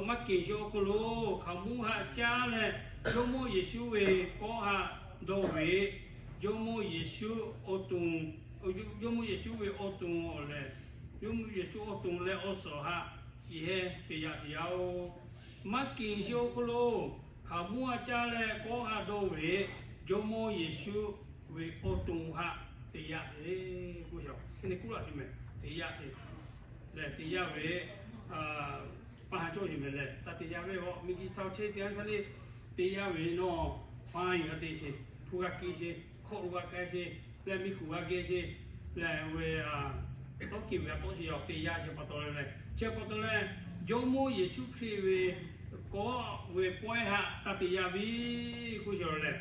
maˇ keˬ chi awˬ hk'aw lo hk'aˬ mvuhˇ haꞈ caˇ leh, Jawˇmawˇ Yeˍsuˆ ve kawˆ haꞈ dawˇ ve, Jawˇmawˇ Yeˍsuˆ awˬ to, Jawˇmawˇ Yeˍsuˆ ve awˬ to lehˬ, Jawˇmawˇ Yeˍsuˆ awˬ to leh awˬ suhˍ haꞈ ciˬ heh te yaꞈ te yaˇ oˬ. Maˇ keˬ chi awˬ hk'aw lo hk'aˬ mvuhˇ haꞈ caˇ leh kawˆ haꞈ dawˇ ve, Jawˇmawˇ Yeˍsuˆ ve awˬ to haꞈ te yaꞈ te k'oˆ, hk'e ne k'oˆ laꞈ te mehˍ, te yaꞈ te lehˬ te yaˇ ve, paˇ ha cawˇ yeˬ mehˍ lehˬ, taˇ te yaˇ ve a miˬguiˬ htaꞈ chehˇ teˇ yanˇ htaˇ le, te yaˇ ve nawˬ fine g'a te sheˍ, hpu g'a ke sheˍ, hkawˆ lo g'a k'ai sheˍ, leh miˬ kuˬ g'a geh sheˍ, lehˬ ve tawˇ keˬ ve g'a tawˆ sheˍ yaˇ te yaˇ chi pa taw leh lehˬ, chi pa taw leh, Jawˇmawˇ Yeˍsuˆ Hkriꞈ ve kawˆ ve pawehˇ haꞈ taˇ te yaˇ ve k'oˆ sheˍ lehˬ,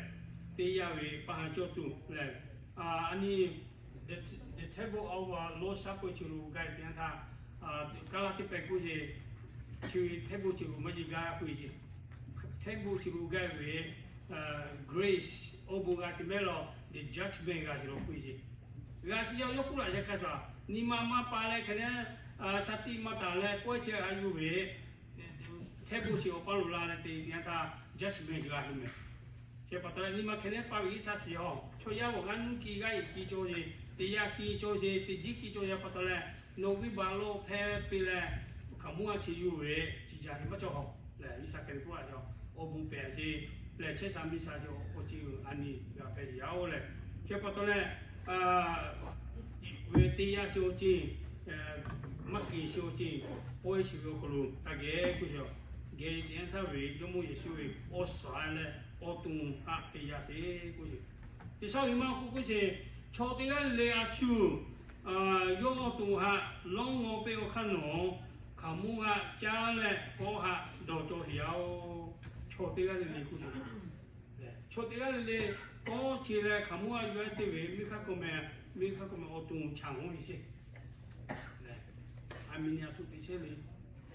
te yaˇ ve paˇ ha cawˇ tuˬ lehˬ, a nyi the table of Lord's Supper chi lo gaˇ ve teˇ yanˇ htaˇ, kaˇ laˇ teˇ pehˍ k'oˆ sheˍ, chi ve table chi lo maˇ yeˬ gaˇ k'oˆ ve ce, table chi lo gaˇ ve grace awˬ bon g'a sheˍ mehˍ law, the judgment g'a sheˍ law k'oˆ ve ce. G'a sheˍ yaˇ yawˇ k'oˆ laꞈ yaˇ hk'a shuˍ, nyi ma maˇ pa leh hk'e leh, sha tiꞈ maˇ taˍ leh pawehˇ chehˇ a yuˬ ve table chi awˬ paˇ lo la leh te teˇ yanˇ htaˇ judgment g'a sheˍ mehˍ. Chi pa taw leh nyi ma hk'e leh paˇ ve Iˉsaˍ shiˍ a, chaw yaˇ awˬ g'aˇ nuˇ ki g'aˇ yeˬ ki cawˇ sheˍ, teˇ yanˇ ki cawˇ sheˍ, teˇ jiˉ ki cawˇ sheˍ pa taw leh, nawˬ viˇ baˬ lawˇ hpehˇ piˇ leh, hk'aˬ mvuhˇ a chi yuˬ ve, chi jaˇ ve maˇ cawˬ haw lehˬ, Iˉsaˍ hk'e te k'oˆ laꞈ yaˇ, awˬ bon pehˍ sheˍ lehˬ, chehˇ sha miˇ sha chi awˬ ceuˬ a nyi g'a hpehꞈ yaˇ oˬ lehˬ, chi pa taw leh, ve teˇ yanˇ chi awˬ ceuˬ, maˇ keˬ chi awˬ ceuˬ, pawehˇ chi ve awˬ hk'aw lo taˇ geh k'oˆ sheˍ, geh teˇ yanˇ htaˇ ve Jawˇmawˇ Yeˍsuˆ ve awˬ suhˍ leh awˬ to haꞈ te yaˇ sheˍ k'oˆ sheˍ. Teˇ shaˉ ve maˇ k'oˆ k'oˆ sheˍ, chaw teˇ g'aˇ le le a shu yawˇ awˬ to haꞈ lawˇ ngaw piˇ awˬ hk'aˇ nawˬ, hk'aˬ mvuhˇ haꞈ caˇ leh kawˆ haꞈ dawˬ cawˇ sheˍ yaˇ oˬ. Chaw teˇ g'aˇ le le k'oˆ sheˍ, chaw teˇ g'aˇ le le kawˆ ce leh hk'aˬ mvuhˇ haꞈ yuˬ a te ve miˇ hk'aˇ k'awꞈ meh, miˇ hk'aˇ k'awꞈ meh awˬ to chaꞈ ngaw sheˍ. A miˬ nyi a htoꞈ te chehˇ le,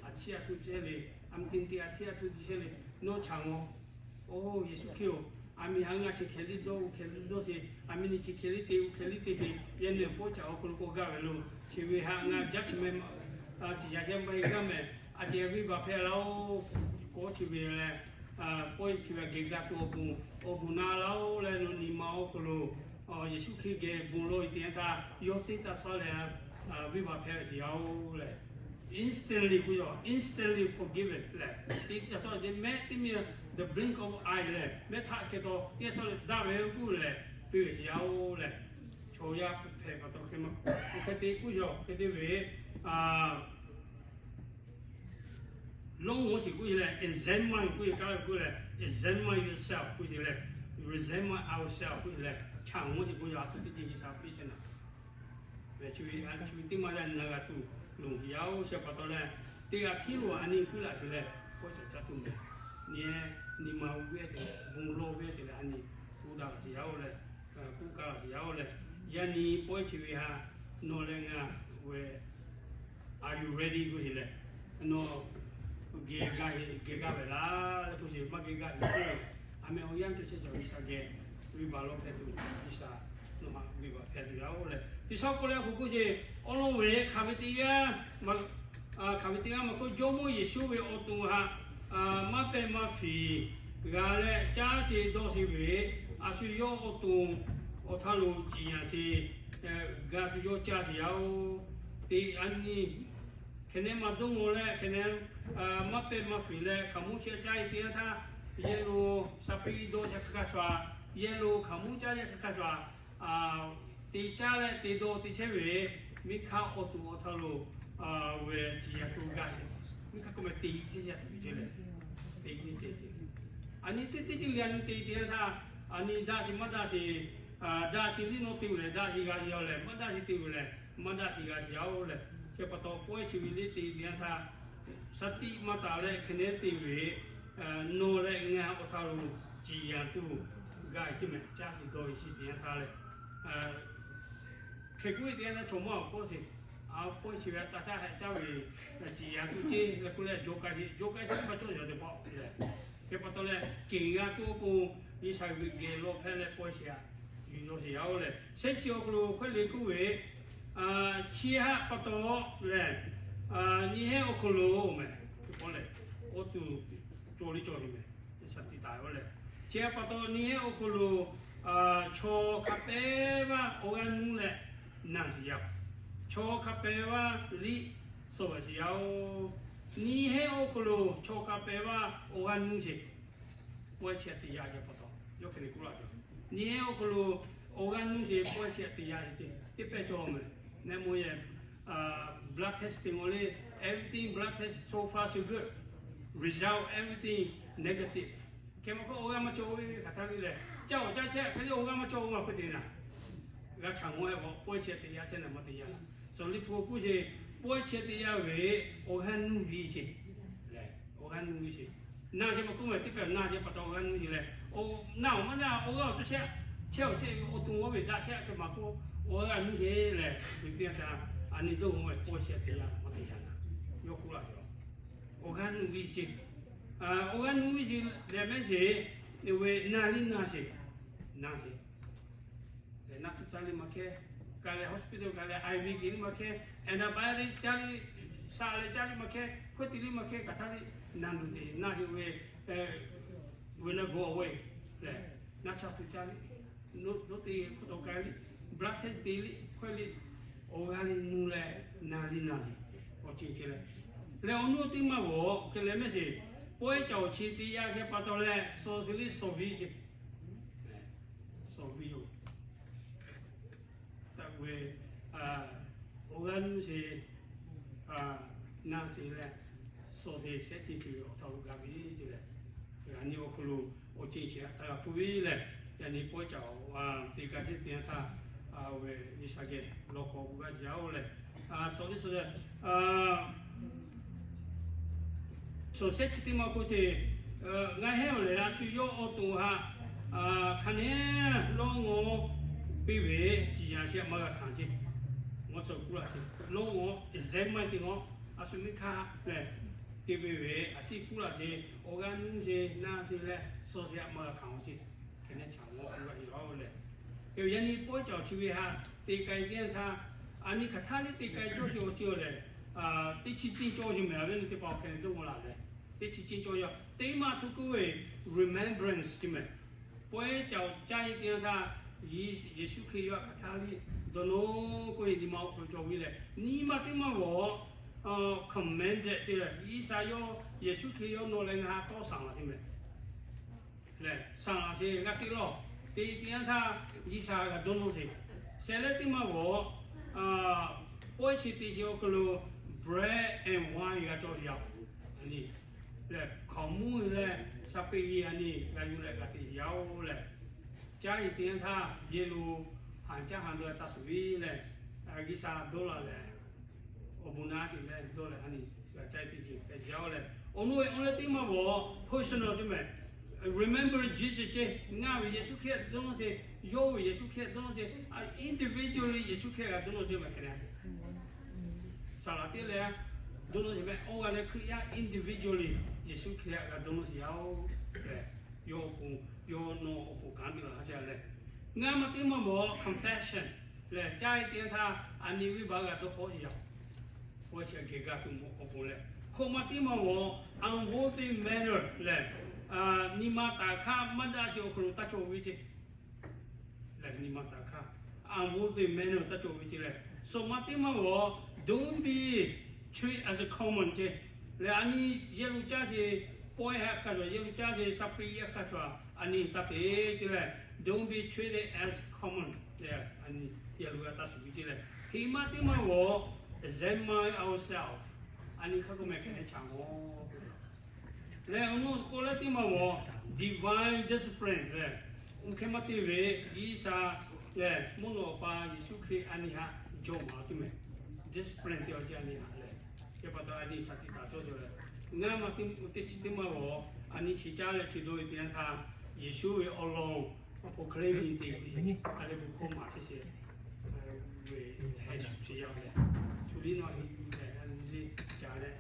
a ciˉ a htoꞈ chehˇ le, a miˬ te te a ciˉ a htoꞈ te chehˇ le, nawˬ chaꞈ ngaw. Oˬ, Yeˍsuˆ Hkriꞈ oˬ, a miˬ ha ngaˬ chi hkeh liˇ dawˇ, oˬ hkeh liˇ dawˇ sheˍ, a miˬ nyi chi hkeh liˇ te, oˬ hkeh liˇ te sheˍ, yaˇ nehˬ pawˆ caꞈ awˬ hk'aw lo k'awꞈ gaˇ ve lo, chi ve haꞈ ngaˬ judgment, ciˬ yaꞈ sheh maˇ heˆ gaˇ mehˍ, a ciˬ yaꞈ venˇ baˬ hpehꞈ laˇ oˬ. Kawˆ chi ve leh, pawehˇ chi ve geh gaˇ tuˬ awˬ bon, awˬ bon na laˇ oˬ leh nawˬ nyi ma awˬ hk'aw lo Yeˍsuˆ Hkriꞈ geh bon lawˇ e teˇ yanˇ htaˇ yawˇ teˇ taˇ saˉ leh venˇ baˬ hpehꞈ sheˍ yaˇ oˬ leh, instantly k'oˆ yaˇ, instantly forgiven lehˬ, teˇ taˇ saˉ leh mehˆ teˇ miˇ the blink of eye lehˬ mehˆ htaꞈ hkeh taw teˇ taˇ saˉ leh daꞈ ve k'oˆ lehˬ, piˇ ve sheˍ yaˇ oˬ lehˬ, chaw yaˇ hpehꞈ pa taw hk'e maˇ, hk'e te k'oˆ yaˇ hk'e te ve lawˇ ngaw sheˍ k'oˆ ve lehˬ, examine k'oˆ ve, kaˇ ve k'oˆ lehˬ, examine yourself k'oˆ ve lehˬ, examine ourselves k'oˆ ve lehˬ, chaꞈ ngaw sheˍ k'oˆ yaˇ a htoꞈ teˇ ceuˬ G'uiˬsha piˇ chehˇ naˍ. Chi ve a chi ve teˇ maˇ yaˇ na g'a tuˬ loˍ yaˇ oˬ, chi pa taw leh, teˇ g'aˇ htiˉ lo a nyi k'oˆ laꞈ sheˍ leh, kawˆ caˬ caˇ tuˬ mehˍ. Nyi, nyi ma ve te, bon lawˇ ve te leh a nyi k'oˆ daꞈ sheˍ yaˇ oˬ leh, k'oˆ kaˇ laꞈ sheˍ yaˇ oˬ leh, yaˇ nyi pawehˇ chi ve haꞈ nawˬ leh ngaˬ ve Are you ready k'oˆ sheˍ lehˬ, nawˬ geh gaˇ ve, geh gaˇ ve laˇ k'oˆ sheˍ, maˇ geh gaˇ ve k'o, a meh awˬ yanˇ cawˬ chehˇ cawˬ G'uiˬsha geh venˇ baˬ lawˇ hpehꞈ tuˬ, G'uiˬsha nawˬ haꞈ venˇ baˬ hpehꞈ tuˬ yaˇ oˬ lehˬ, teˇ shaˉ k'oˆ leh k'oˆ k'oˆ sheˍ, awˬ lawn ve hk'aˬ ve teˇ g'aˇ, hk'aˬ ve teˇ g'aˇ maˇ k'oˆ, Jawˇmawˇ Yeˍsuˆ ve awˬ to haꞈ maˇ pehˇ maˇ fiˍ g'a leh caˇ sheˍ dawˇ sheˍ ve, a shu yawˇ awˬ to awˬ htaˇ lo ciˍ yanˍ sheˍ, g'a tuˬ yawˇ caˇ sheˍ yaˇ oˬ. Teˇ a nyi hk'e neh maˇ dawˇ ngaw leh hk'e neh maˇ pehˇ maˇ fiˍ leh hk'aˬ mvuhˇ chehˇ caˇ e teˇ yanˇ htaˇ, yehˬ lo sha piˇ dawˇ chehˇ hk'a shuˍ a Yehˬ lo hkaoˍmonˇ caˇ yaˇ hk'a hk'a shuˍ, te caˇ leh te dawˇ te chehˇ ve, miˬ hk'aˇ awˬ to awˬ htaˇ lo ve ciˍ yanˍ to gaˇ sheˍ. Miˬ hk'aˇ k'oˆ meh te chehˇ yaˇ tuˬ ve ceh leh, te nyi ceh ceh. A nyi teˇ teˇ ceuˬ le a nyi te te yanˇ htaˇ, a nyi daꞈ sheˍ maˇ daꞈ sheˍ, daꞈ sheˍ liˇ nawˉ te ve lehˬ daꞈ sheˍ g'a ve yoˬ leh, maˇ daꞈ sheˍ te ve lehˬ maˇ daꞈ sheˍ g'a sheˍ yaˇ-oˬ leh, chi pa taw pawehˇ chi ve liˇ te te yanˇ htaˇ, shaˍ tiꞈ maˇ taˍ leh hk'e nehˉ te ve, nawˬ leh ngaˬ awˬ htaˇ lo ciˍ yanˍ to gaˇ ve ceh meh, caˇ sheˍ dawˇ ve chi te yanˇ htaˇ leh, hk'e k'oˆ ve te yanˇ htaˇ chaw mawˇ awˬ kawˇ sheˍ, a pawehˇ chi ve a taˇ caˇ hehꞈ caˇ ve, ciˍ yanˍ to ceh leh k'oˆ leh jawˇ k'ai sheˍ, jawˇ k'ai sheˍ maˇ cawˇ yaw teˇ pawˆ leh, hk'e pa taw leh keˬ g'a to k'o, G'uiˬsha geh geh lawˇ hpehˇ leh pawehˇ chi a yuˬ yaw sheˍ yaˇ-oˬ leh, shehˉ chi awˬ hk'aw lo hkawehˇ le k'oˆ ve, chi haˆ pa taw lehˬ, nyiˇ heˉ awˬ hk'aw lo meh, lehˬ, awˬ tuˬ cawˬ le cawˬ ve meh, shaˍ tiꞈ taˍ ve lehˬ, chi haˆ pa taw nyiˇ heˉ awˬ hk'aw lo chaw hk'a pehˍ vaˇ awˬ g'aˇ nuˇ leh naˬ sheˍ yaˇ-oˬ. Chaw hk'a pehˍ vaˇ liˇ suhˍ sheˍ yaˇ-oˬ. Nyiˇ heˉ awˬ hk'aw lo chaw hk'a pehˍ vaˇ awˬ g'aˇ nuˇ sheˍ pawehˇ chi a te yaˇ pa taw, yawˇ hk'e le k'oˆ laˇ ve, nyiˇ heˉ awˬ hk'aw lo awˬ g'aˇ nuˇ sheˍ pawehˇ chi a te yaˇ ve ceh teˇ pehˇ cawˇ meh. Nehˉ mawˇ yehˬ blood test te maw le, everything blood test so far so good, result everything negative. Hk'e maˇ k'oˆ awˬ g'aˇ maˇ cawˬ ve hk'aˬ htaˇ liˇ lehˬ, caˇ awˬ caˇ chehˇ hk'e le awˬ g'aˇ maˇ cawˬ ve maˇ k'oˆ te naˍ. G'a chaꞈ mawˇ-e k'o pawehˇ chi a te yaˇ chehˇ naˍ maˇ te yaˇ. Suhˍ liˇ hpu k'oˆ sheˍ, pawehˇ chi a te yaˇ ve awˬ g'aˇ nuˇ ve sheˍ lehˬ, awˬ g'aˇ nuˇ ve sheˍ. Naˬ sheˍ maˇ k'oˆ meh, teˇ kaꞈ naˬ sheˍ pa taw awˬ g'aˇ nuˇ sheˍ leh, naˬ awˬ maˇ naˬ awˬ g'aˇ awˬ cawˇ chehˇ, chehˇ awˬ chehˇ ve awˬ to awˬ ve daꞈ chehˇ hk'e maˇ k'oˆ, awˬ g'aˇ nuˇ sheˍ lehˬ, ve teˇ yanˇ htaˇ a nyi dawˇ meh pawehˇ chi a te yaˇ maˇ te yaˇ naˍ, yawˇ k'oˆ laˇ ve yoˬ. Awˬ g'aˇ nuˇ ve sheˍ. Awˬ g'aˇ nuˇ ve sheˍ lehˬ mehˉ sheˍ, ve naˬ liˇ naˬ sheˍ, naˬ sheˍ. Lehˬ naˆ suhˍ caˇ liˇ maˇ hkehˇ, ka leh hospital ka leh I V kehˬ liˇ maˇ hkehˇ, antibiotic caˇ liˇ, saꞈ leh caˇ liˇ maˇ hkehˇ, hkawehˇ te liˇ maˇ hkehˇ, hk'aˬ htaˇ liˇ naˬ luˬ te naˬ sheˍ ve, ve naˬ g'awˬ ve lehˬ, naˆ suhˍ caˇ liˇ, naˆ te hk'oˆ taw ka liˇ, blood test te liˇ hkawehˇ liˇ, awˬ g'aˇ liˇ nuˇ leh naˬ liˇ naˬ sheˍ, awˬ ceuˬ ceh leh, lehˬ awˬ nuˇ teˇ maˇ g'awˬ hk'e leh mehˉ sheˍ, pawehˇ caˇ awˬ chi te yaˇ hk'e pa taw leh suhˍ sheˍ liˇ suhˍ ve sheˍ. Suhˍ ve yoˬ. Taˇ ve, awˬ g'aˇ nuˇ sheˍ, naˬ sheˍ leh, suhˍ sheˍ shehˉ ceh ceh ve awˬ htaˇ lo gaˇ ve ceh leh, yaꞈ nyi awˬ hk'aw lo awˬ ceuˬ chi htaꞈ hk'a g'a hpuˇ ve lehˬ, yaꞈ nyi pawehˇ caˇ awˬ te ka teˇ te htaˇ, ve G'uiˬsha geh lawˬ k'awꞈ g'aˇ jaˇ-oˬ lehˬ, suhˍ liˇ suhˍ leh, suhˍ shehˉ chi teˇ maˇ k'oˆ sheˍ, ngaˬ hehˉ awˬ lehˬ a shu yawˇ awˬ to haꞈ hk'a nehˉ lawˇ ngawˬ piˇ ve ciˍ yanˍ sheˍ maˇ g'a hkanˍ sheˍ. Ngaw suhˍ k'oˆ laˇ sheˍ, lawˇ ngawˬ exam maˇ te ngawˬ, a shu miˇ hk'aˇ lehˬ te ve ve a ciˉ k'oˆ laˇ sheˍ, awˬ g'aˇ nuˇ sheˍ naˬ sheˍ leh suhˍ sheˍ maˇ g'a hkanˍ sheˍ. Hk'e nehˉ chaꞈ ngaw k'oˆ laˇ ve yoˬ lehˬ, yaꞈ nyi pawehˇ caˇ awˬ chi ve haꞈ te k'ai teˇ yanˇ htaˇ, a nyi hk'aˬ htaˇ liˇ te k'ai cawˇ sheˍ awˬ ceuˬ lehˬ, teˇ chi ciˇ cawˇ sheˍ meh, a ve nyi teˇ hpaˍ awˬ hk'e dawˇ maw laˬ leh, teˇ chi ciˇ cawˇ yaˇ teˇ maˇ htoꞈ k'oˆ ve remembrance ceh meh. Pawehˇ caˇ awˬ caˇ e teˇ yanˇ htaˇ, Yeˍsuˆ Hkriꞈ yawˇ htaꞈ hk'aˬ htaˇ liˇ dawˇ nawˇ k'oˆ ve nyi ma awˬ hk'aw lo cawˬ ve lehˬ, nyi ma teˇ maˇ g'awˬ, commandment ceh leh G'uiˬsha yawˇ Yeˍsuˆ Hkriꞈ yawˇ nawˬ leh ngaˬ ha tawˇ shaˍ laˬ sheˍ meh. Lehˬ shaˍ laˬ sheˍ g'a te lawˬ, te teˇ yanˇ htaˇ G'uiˬsha g'a dawˇ nawˇ sheˍ. Shehˍ leh teˇ maˇ g'awˬ, pawehˇ chi te sheˍ awˬ hk'aw lo bread and wine g'a cawˇ sheˍ yaˇ-oˬ. Lehˬ hkaoˍmonˇ leh shaˍ peꞈ geh a nyi g'a yuˬ leh g'a te sheˍ yaˇ-oˬ lehˬ, caˇ e teˇ yanˇ htaˇ yehˬ lo haˍ caˇ haˍ dawˇ taˇ suhˍ ve lehˬ, G'uiˬsha dawˇ laˬ lehˬ, awˬ bon naˉ sheˍ leh dawˇ leh a nyi g'a caˇ e teˇ ceuˬ hpehꞈ sheˍ yaˇ-oˬ lehˬ, awˬ no ve awˬ leh teˇ maˇ g'awˬ personal ceh meh. Remember Jesus ceh, ngaˬ ve Yeˍsuˆ Hkriꞈ dawˇ nawˇ sheˍ, yawˇ ve Yeˍsuˆ Hkriꞈ dawˇ nawˇ sheˍ, individually Yeˍsuˆ Hkriꞈ g'a dawˇ nawˇ ceh meh hk'e leh, shaˍ laˬ teˇ leh dawˇ nawˇ sheˍ meh. Awˬ g'aˇ leh Hkriꞈ yaˇ individually Yeˍsuˆ Hkriꞈ g'a dawˇ nawˇ sheˍ yaˇ-oˬ lehˬ, yawˇ awˬ pon, yawˇ nawˬ awˬ pon kanˉ te laˬ ha sheˍ lehˬ, ngaˬ ma teˇ maˇ g'awˬ confession lehˬ, caˇ e teˇ yanˇ htaˇ a nyi venˇbaˆ g'a dawˇ hpawˇ sheˍ yaˇ-oˬ. Pawehˇ chi geh g'a tuˬ mawˬ awˬ pon lehˬ, hk'oˆ ma teˇ maˇ g'awˬ unworthy manner lehˬ, nyi ma taˍ hk'aˇ maˇ daꞈ sheˍ awˬ hk'aw lo taˇ cawˬ ve ceh. Lehˬ nyi ma taˍ hk'aˇ unworthy manner taˇ cawˬ ve ceh lehˬ, suhˍ ma teˇ maˇ g'awˬ don't be treat as a common ceh. Lehˬ a nyi yehˬ lo caˇ sheˍ, pawehˇ haꞈ hk'a shuˍ yehˬ lo caˇ sheˍ, shaˍ peꞈ yaˇ hk'a shuˍ a nyi taˇ te ceh lehˬ, Don't be treated as common. Leh a nyi yaꞈ lu g'a taˇ shuˍ ve ceˇ leh, hk'e maˇ teˇ maˇ g'awˬ, examine ourselves. A nyi hk'a k'oˆ meh hk'e leh chaꞈ g'awˬ leh, awˬ nawˬ k'oˆ leh teˇ maˇ g'awˬ, divine discipline leh, oˇ hk'e maˇ te ve, G'uiˬsha leh mvuhˇ naw awˬ pa Yeˍsuˆ Hkriꞈ a nyi haꞈ jawˇ maˍ teˇ meh, discipline te awˬ ceˇ a nyi haꞈ leh, chi pa taw a nyi shaˍ tiꞈ taˍ cawˇ cawˬ leh, ngaˬ maˇ teˇ chi teˇ maˇ g'awˬ, a nyi chi caˇ leh chi dawˇ ve teˇ yanˇ htaˇ, Yeˍsuˆ ve awˬ lawn proclaim nyi te, a leh bon hkawˇ maˍ chehˇ sheˍ ve, heh shuˍ chi yaˇ ve, shu liˇ nawˬ heˆ leh a nyi le ca leh,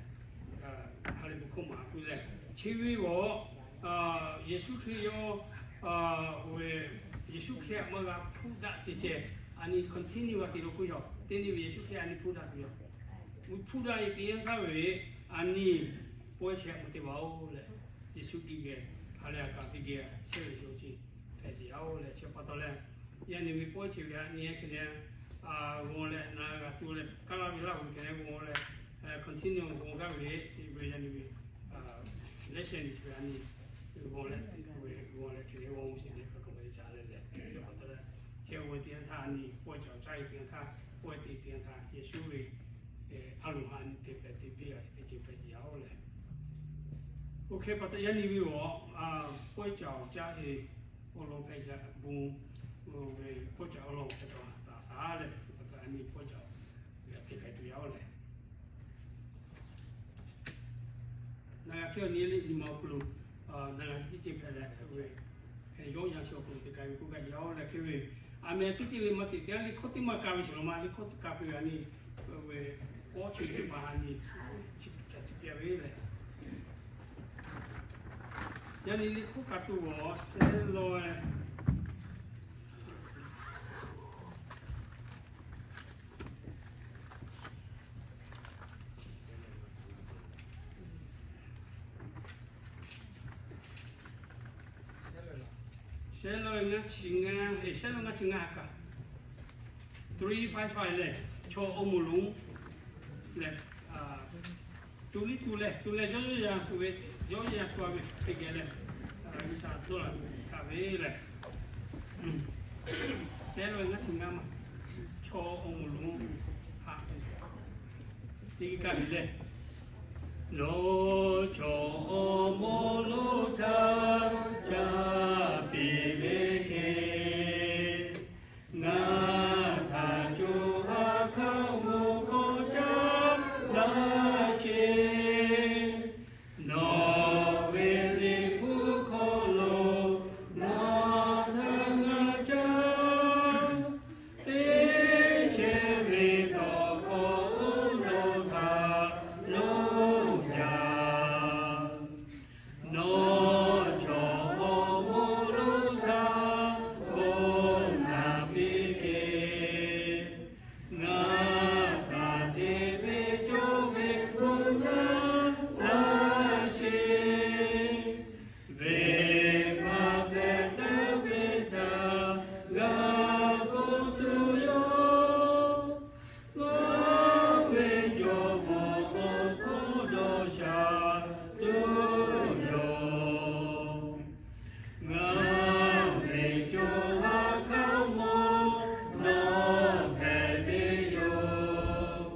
ha leh bon hkawˇ maˍ k'oˆ leh, chi ve g'awˬ, Yeˍsuˆ Hkriꞈ yawˇ, oˇ ve, Yeˍsuˆ Hkriꞈ maˇ g'a hpuˇ daꞈ ceh ceh, a nyi continue g'a te lo k'oˆ yaw teˇ nyi ve Yeˍsuˆ Hkriꞈ a nyi hpuˇ daꞈ tuˬ yaw, hpuˇ daꞈ e teˇ yanˇ htaˇ ve, a nyi pawehˇ chehˇ a k'o te baˬ oˬ leh, Yeˍsuˆ teˇ geh, ha leh a kaꞈ teˇ geh, shehˆ ve sho chi hpehꞈ te yaˇ oˬ leh, chi pa taw leh, yaˇ nyi ve pawehˇ chehˇ ve a nyi hk'e leh, g'awˬ leh na g'a tuˬ leh, kaˇ laˇ ve laˇ hui hk'e leh g'awˬ leh, continue g'awˬ gaˇ ve, ve yaˇ nyi ve lesson ve a nyi g'awˬ leh, g'awˬ leh hk'e leh g'awˬ sheˍ leh hk'a k'oˆ ve ca leh leh, chi pa taw leh, chi g'awˬ teˇ yanˇ htaˇ a nyi pawehˇ cawˬ caˇ ve teˇ yanˇ htaˇ, pawehˇ te teˇ yanˇ htaˇ Yeˍsuˆ ve a loˍ ha nyi te hpehꞈ te piˇ a teˇ ceuˬ hpehꞈ te yaˇ oˬ leh, oˇ hk'e pa taw yaˇ nyi ve g'awˬ pawehˇ cawˬ caˇ ve awˬ lawn hpehꞈ yaꞈ bon, ve pawehˇ cawˬ awˬ lawn hpehꞈ taˍ taˍ shaˍ leh, chi pa taw a nyi pawehˇ cawˬ ve a te k'ai tuˬ yaˇ oˬ leh, na g'a chehˇ awˬ nyi le nyi ma awˬ hk'aw lo, na g'a chi teˇ ceuˬ hpehꞈ leh, ve hk'e yawˇ yaˇ chi awˬ hk'aw lo te k'ai ve k'oˆ gaˇ yaˇ oˬ leh, hk'e ve a meh teˇ ceuˬ le maˇ te te a liˇ hkawˇ teˇ maˇ ka ve shiˍ law ma liˇ hkawˇ teˇ ka hpehꞈ a nyi, ve kawˇ chi teˇ hpaˍ a nyi, chi ca chi piˇ a ve leh, yaˇ nyi liˇ hkawˇ ka tuˬ g'awˬ shehˉ lawˇ e Shehˉ lawˇ ngaˇ chi ngaˇ, shehˉ lawˇ ngaˇ chi ngaˇ ha kaꞈ, three five five leh, chaw awˬ moˍ lonˉ leh, tu liˇ tu leh tu leh yawˇ yawˇ ya tuˬ ve, yawˇ yawˇ ya tuˬ ve teˇ geh leh, G'uiˬsha dawˇ laꞈ kaꞈ ve leh, shehˉ lawˇ ngaˇ chi ngaˇ maˬ, chaw awˬ moˍ lonˉ haꞈ teˇ geh kaˇ ve leh, nawˬ chaw awˬ moˍ lonˉ htaꞈ ca piˇ ve hk'e, ngaˬ htaꞈ co ha hkaˇ mvuh k'awꞈ caˇ laˇ sheˍ. Nawˬ ve liꞈ hpu hk'aw lo ngaˬ htaꞈ ngaˬ caˇ, teˇ chehˇ ve tawˇ hkawˇ oˇ nawˬ htaꞈ lonˉ caˇ. Nawˬ chaw awˬ moˍ lonˉ htaꞈ bon naꞈ piˇ sheˍ. Ngaˬ htaꞈ hteˇ ve cawˇ ve bon naꞈ laˇ sheˍ. Venˇbaˆ hpehꞈ taˍ ve htaꞈ g'a k'oˆ tuˬ yoˬ. Ngaˬ ve jawˇmawˇ awˬ hkawˇ dawˇ sha tuˬ yoˬ. Ngaˬ ve co ha hkaˇ mvuh nawˬ hpehꞈ ve yoˬ.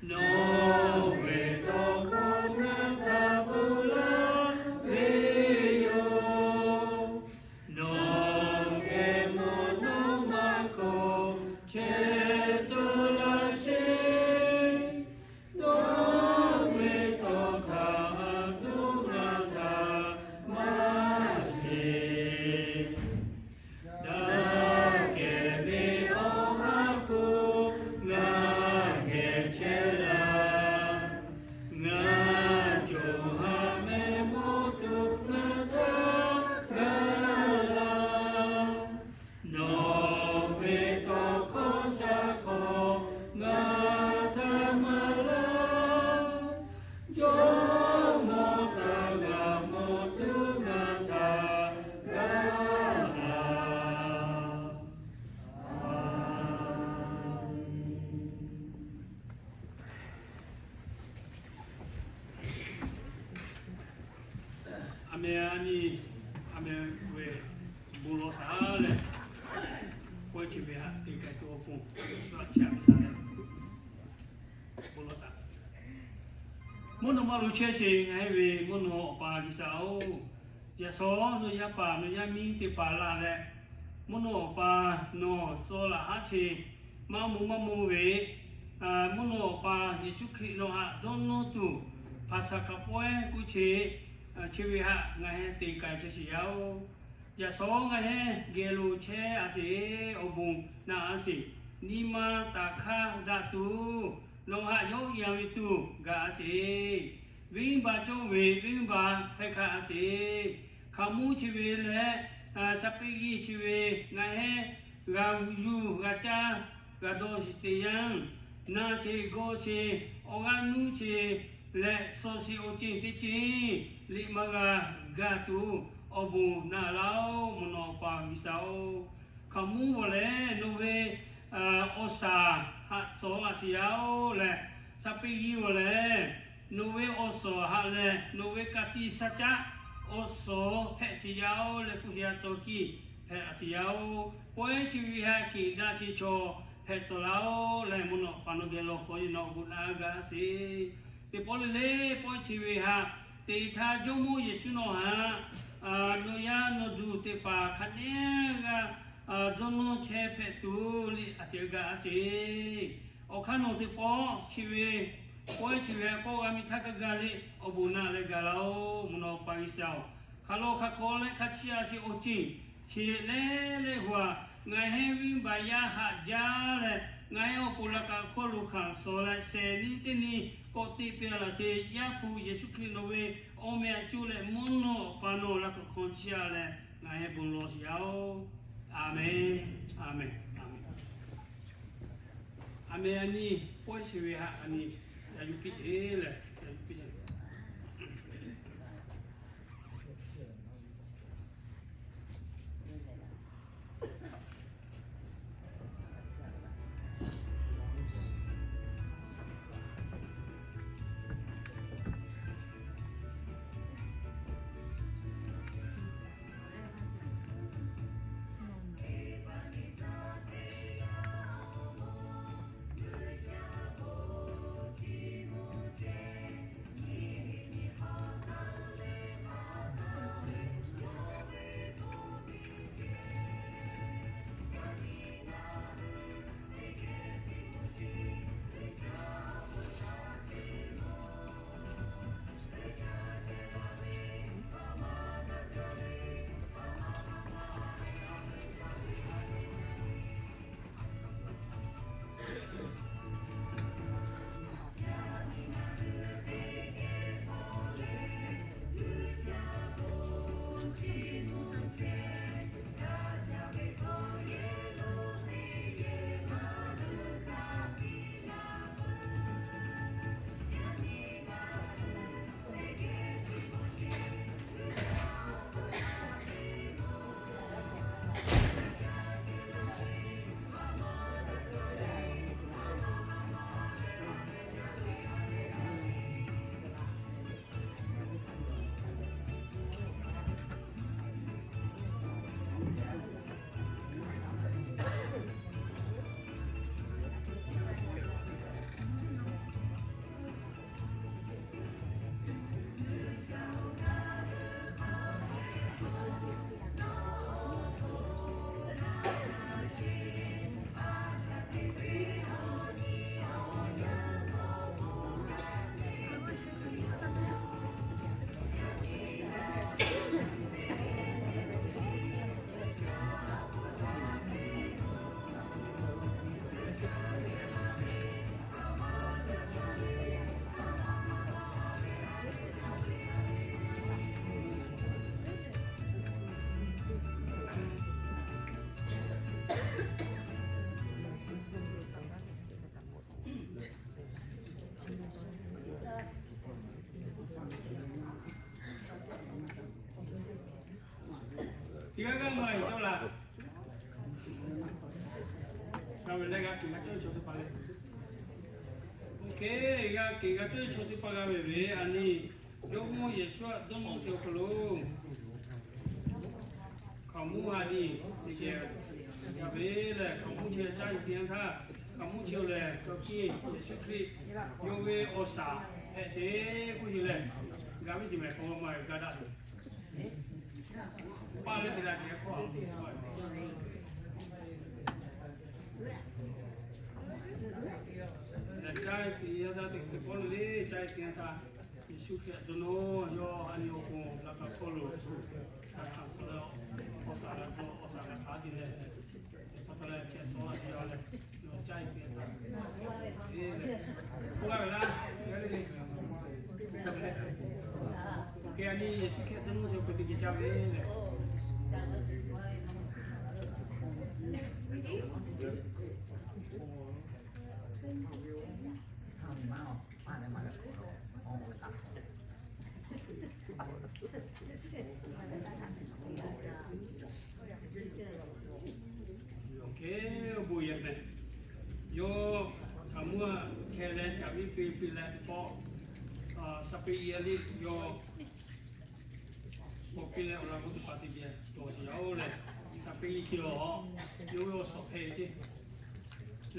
Nawˬ ve tawˇ hkawˇ ngaˬ htaꞈ ponˬ laˇ ve yoˬ. Nawˬ geh mawˬ nawˉ maˇ hkawˇ chehˇ tcuh laˇ sheˍ. Nawˬ ve tawˇ hkawˇ tuˬ ngaˬ htaꞈ maˇ shiˍ. Daꞈ kehˬ ve awˬ ha hpu ngaˬ geh chehˇ laˇ. Ngaˬ co ha meh mawˇ tuˬ ngaˬ htaꞈ gaˬ laˇ. Nawˬ ve tawˇ hkawˇ shaˉ hkawˇ ngaˬ htaꞈ maˍ laˇ. Jawˇmawˇ htaꞈ g'a mawˬ tuˬ ngaˬ htaꞈ gaˬ laˇ. A meh a nyi, a meh ve, Bon lawˬ shaˍ leh, pawehˇ chi ve htaꞈ te k'ai tuˬ awˬ pon, shu a chi a ve shaˍ leh, bon lawˬ shaˍ. Mvuhˇ naw ma lo chehˇ sheˍ ngaˬ hui ve mvuhˇ naw Awˬ pa G'uiˬsha-oˬ, yaꞈ shawˉ nawˬ yaˇ paˍ nawˬ yaˇ miˇ teˇ hpaˍ laˬ leh, mvuhˇ naw Awˬ pa nawˬ tcuh laꞈ haˉ che maˇ mvuh maˇ mvuh ve, mvuhˇ naw Awˬ pa Yeˍsuˆ Hkriꞈ nawˬ htaꞈ dawˇ nawˇ tuˬ, Paˍsaˍhkaˍ pawehˇ kuˇ chi, chi ve htaꞈ ngaˬ hui te k'ai chehˇ sheˍ yaˇ-oˬ. Yaꞈ shawˉ ngaˬ hui geh lo chehˇ a sheˍ, awˬ bon naꞈ a sheˍ. Nyi ma taˍ hk'aˇ daꞈ tuˬ, nawˬ htaꞈ yawˇ yanˍ ve tuˬ gaˬ a sheˍ. Venˇbaˆ cawˇ ve venˇbaˆ hpehˇ hk'a a sheˍ. Hkaoˍmonˇ chi ve leh, Saˍpeˇg'eˇ chi ve ngaˬ hui g'a g'uˇ yuˬ g'a caˇ g'a dawˇ sheˍ te yanˇ, naˆ che gawˇ che, awˬ g'aˇ nuˇ che leh, suh sheˍ awˬ ceuˬ teˇ ceuˬ liꞈ maˇ g'a gaˬ tuˬ, awˬ bon naꞈ laˇ-oˬ, mvuhˇ naw Awˬ pa G'uiˬsha-oˬ. Hkaoˍmonˇ g'awˬ lehˬ nawˬ ve awˬ shaˍ htaꞈ cawˬ a sheˍ yaˇ-oˬ leh, Saˍpeˇg'eˇ g'awˬ lehˬ nawˬ ve awˬ shaˍ htaꞈ leh nawˬ ve ka tiꞈ shaˉ caˆ awˬ shaˍ hpehꞈ sheˍ yaˇ-oˬ leh, hkuˇ yaˇ cawˬ kiˇ hpehꞈ a sheˍ yaˇ-oˬ. Pawehˇ chi ve htaꞈ kiꞈ daꞈ chi chaw hpehꞈ cawˬ laˇ-oˬ leh, mvuhˇ naw Awˬ pa nawˬ geh lawˬ k'o, yawˇ nawˬ awˬ bon naꞈ g'a sheˍ. Teˇ pawˆ le le pawehˇ chi ve htaꞈ teꞈ htaˇ Jawˇmawˇ Yeˍsuˆ nawˬ htaꞈ nawˬ yaˇ nawˬ duˬ teˇ hpaˍ hk'a neˉ g'aˇ dawˇ nawˇ chehˇ hpehꞈ tuˬ liꞈ a ceuˬ gaˬ a sheˍ. Awˬ hk'aˇ nawˬ teˇ pawˆ chi ve, pawehˇ chi ve htaꞈ kawˆ g'a miˇ htaˇ kaˇ gaˬ le, awˬ bon naꞈ leh gaˬ laˇ-oˬ, mvuhˇ naw Awˬ pa G'uiˬsha-oˬ. Hk'aˬ lo hk'aˬ hk'aw leh hk'a chiˇ a sheˍ awˬ ceuˬ chi leh leh hui a, ngaˬ hui venˇbaˆ yaˇ haꞈ jaˇ leh, ngaˬ hui awˬ pon laꞈ kaꞈ hkawˇ lo hkanˍ suh leh, shehˍ nyi teˇ nyi k'awꞈ teꞈ piˇ a laꞈ sheˍ. Yaˇ hpu Yeˍsuˆ Hkriꞈ nawˬ ve awˬ meh htaꞈ cuˇ leh mvuhˇ naw Awˬ pa nawˬ laꞈ kaꞈ hk'aw chiˇ a leh, ngaˬ hui bon lawˬ sheˍ yaˇ-oˬ. Aˍmenˍ. Aˍmenˍ. Aˍmenˍ. Aˍmenˍ. A nyi, pawehˇ chi ve htaꞈ a nyi, yaꞈ yuˬ piˇ sheˍ leh, yaꞈ yuˬ piˇ sheˍ. Teˇ g'aˇ g'aˇ ma cawˇ laˬ. G'a ve leh g'a keꞈ g'a cawˇ ve chaw teˇ hpaˍ le. Oˇ hk'e g'a keꞈ g'a cawˇ ve chaw teˇ hpaˍ g'a ve ve a nyi, Jawˇmawˇ Yeˍsuˆ htaꞈ dawˇ nawˇ sheˍ awˬ hk'aw lo, Kaꞈ mvuhˇ ha nyi teˇ geh yaˇ ve lehˬ, kaꞈ mvuhˇ chi caˇ ve teˇ yanˇ htaˇ, kaꞈ mvuhˇ chi-oˬ lehˬ, Yeˍsuˆ Hkriꞈ yawˇ ve awˬ shaˍ hpehꞈ sheˍ k'oˆ ve lehˬ, ga viˉ shiˍ mehˍ hk'aw ma ve gaˇ daꞈ ve paˇ leh te la ce hk'aw caˇ ve teˇ yanˇ htaˇ, teˇ hk'e pawˇ lo le caˇ ve teˇ yanˇ htaˇ, Yeˍsuˆ Hkriꞈ dawˇ nawˇ yawˇ a nyi awˬ pon laꞈ ka hk'aw lo hkanˍ suh leh, awˬ shaˍ g'a tcuh, awˬ shaˍ g'a shaˍ te leh, pa taw leh chehˇ tawˆ la te yaˇ leh, caˇ ve teˇ yanˇ htaˇ, k'oˆ laˇ ve laˇ, a nyi Yeˍsuˆ Hkriꞈ dawˇ nawˇ ve awˬ pon teˇ geh caˇ ve lehˬ, awˬ hk'e bon yehˬ mehˍ. Yawˇ htaꞈ mvuhˇ hkeh leh caˍ viˉ piˇ piˇ leh k'awꞈ, shaˍ peꞈ e a liˇ yawˇ k'awꞈ piˇ leh awˬ laꞈ g'awˇ teˇ hpaˍ teˇ geh dawˬ sheˍ yaˇ-oˬ lehˬ, shaˍ peꞈ e te lawˬ, yawˇ ve awˬ suhˍ hpehꞈ ve ceˇ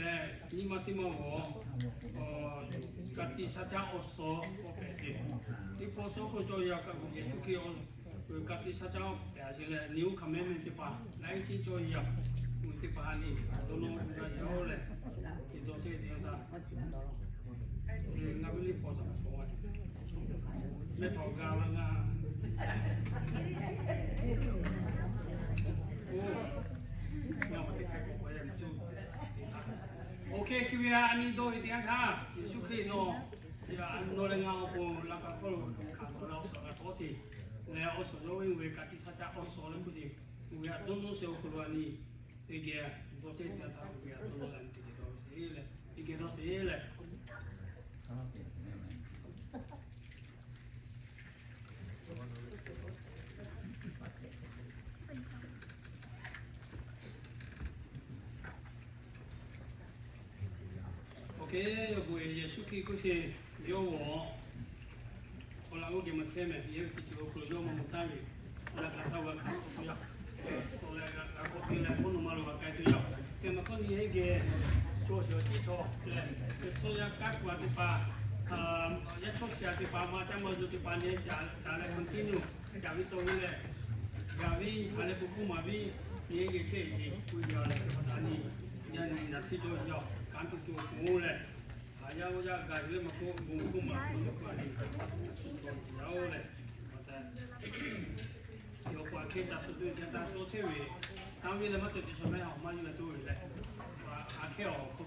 lehˬ, nyi ma teˇ ma g'awˬ, ka tiꞈ shaˉ caˉ awˬ suhˍ k'awꞈ hpehꞈ ceˇ. Teˇ pawˆ suhˉ k'oˆ cawˇ yaˇ kaꞈ k'o Yeˍsuˆ Hkriꞈ ka tiꞈ shaˉ caˉ hpehꞈ a sheˍ leh, new commandment teˇ hpaˍ laiˉ ceuˬ cawˇ yaˇ, teˇ hpaˍ ha nyi dawˇ nawˇ g'a yaˇ-oˬ lehˬ, te dawˇ chehˇ teˇ yanˇ htaˇ, ngaˬ ve liꞈ hpu shaˍ mehˆ htaꞈ ga laˇ ngaˬ. Oˇ, ngaˬ ma teˇ hk'e k'awꞈ k'awꞈ yaˇ ve tuˬ. Oˇ hk'e chi ve a nyi dawˇ ve teˇ yanˇ htaˇ, Yeˍsuˆ Hkriꞈ nawˬ, nawˬ leh ngaˬ awˬ pon laꞈ ka hk'aw lo hkanˍ suh leh awˬ suhˍ g'a tawˆ sheˍ leh, awˬ suhˍ yawˇ ve ka tiꞈ shaˉ caˉ awˬ suhˍ leh k'oˆ sheˍ, oˇ ve htaꞈ dawˇ nawˇ sheˍ awˬ hk'aw lo a nyi teˇ geh dawˇ chehˇ teˇ yanˇ htaˇ, oˇ ve htaꞈ dawˇ nawˇ la nyi teˇ geh dawˇ sheˍ leh, teˇ geh dawˇ sheˍ leh Awˬ hk'e, awˬ bon Yeˍsuˆ Hkriꞈ k'oˆ sheˍ, yawˇ g'awˬ awˬ laꞈ g'awˇ geh maˇ chehˇ mehˍ. Yehˬ ve teˇ ceuˬ awˬ hk'aw lo yawˇ maˇ mawˬ taˍ ve, awˬ laꞈ ka htaˇ g'a hkanˍ suh k'o yaˇ, suh leh g'a k'awꞈ te leh k'oˆ nawˬ ma lo g'a k'ai tuˬ yaˇ. Hk'e maˇ k'oˆ nyi heˆ geh, chaw shiˍ awˬ ciˉ chaw leh, chaw yaˇ kanˉ ku a teˇ hpaˍ, yaˇ chaw shiˍ a teˇ hpaˍ maˇ caˇ maˇ zuhꞈ teˇ hpaˍ nyi ca leh continue caˍ ve tawˇ ve leh, gaˬ ve a leh k'o k'oˆ maˍ ve, nyi heˆ geh chehˇ ve k'oˆ yaˇ leh, hk'e pa taw nyi, yaˇ nyi naˬ htiˇ cawˇ yaˇ kanˉ tuˬ tuˬ k'oˆ leh, haˍ yaˇ oˇ yaˇ gaˬ ve leh maˇ k'oˆ, bon k'oˆ maˍ k'oˆ yaˇ k'oˆ a nyi, yaˇ oˇ lehˬ, pa taw, yawˇ k'o a hk'e ca suh tuˬ ca taˇ cawˇ chehˇ ve, tanˇ ve leh maˇ cawˬ te shaw mehˆ awˬ maˇ nyi leh toˇ ve leh, a hk'e awˬ hk'aw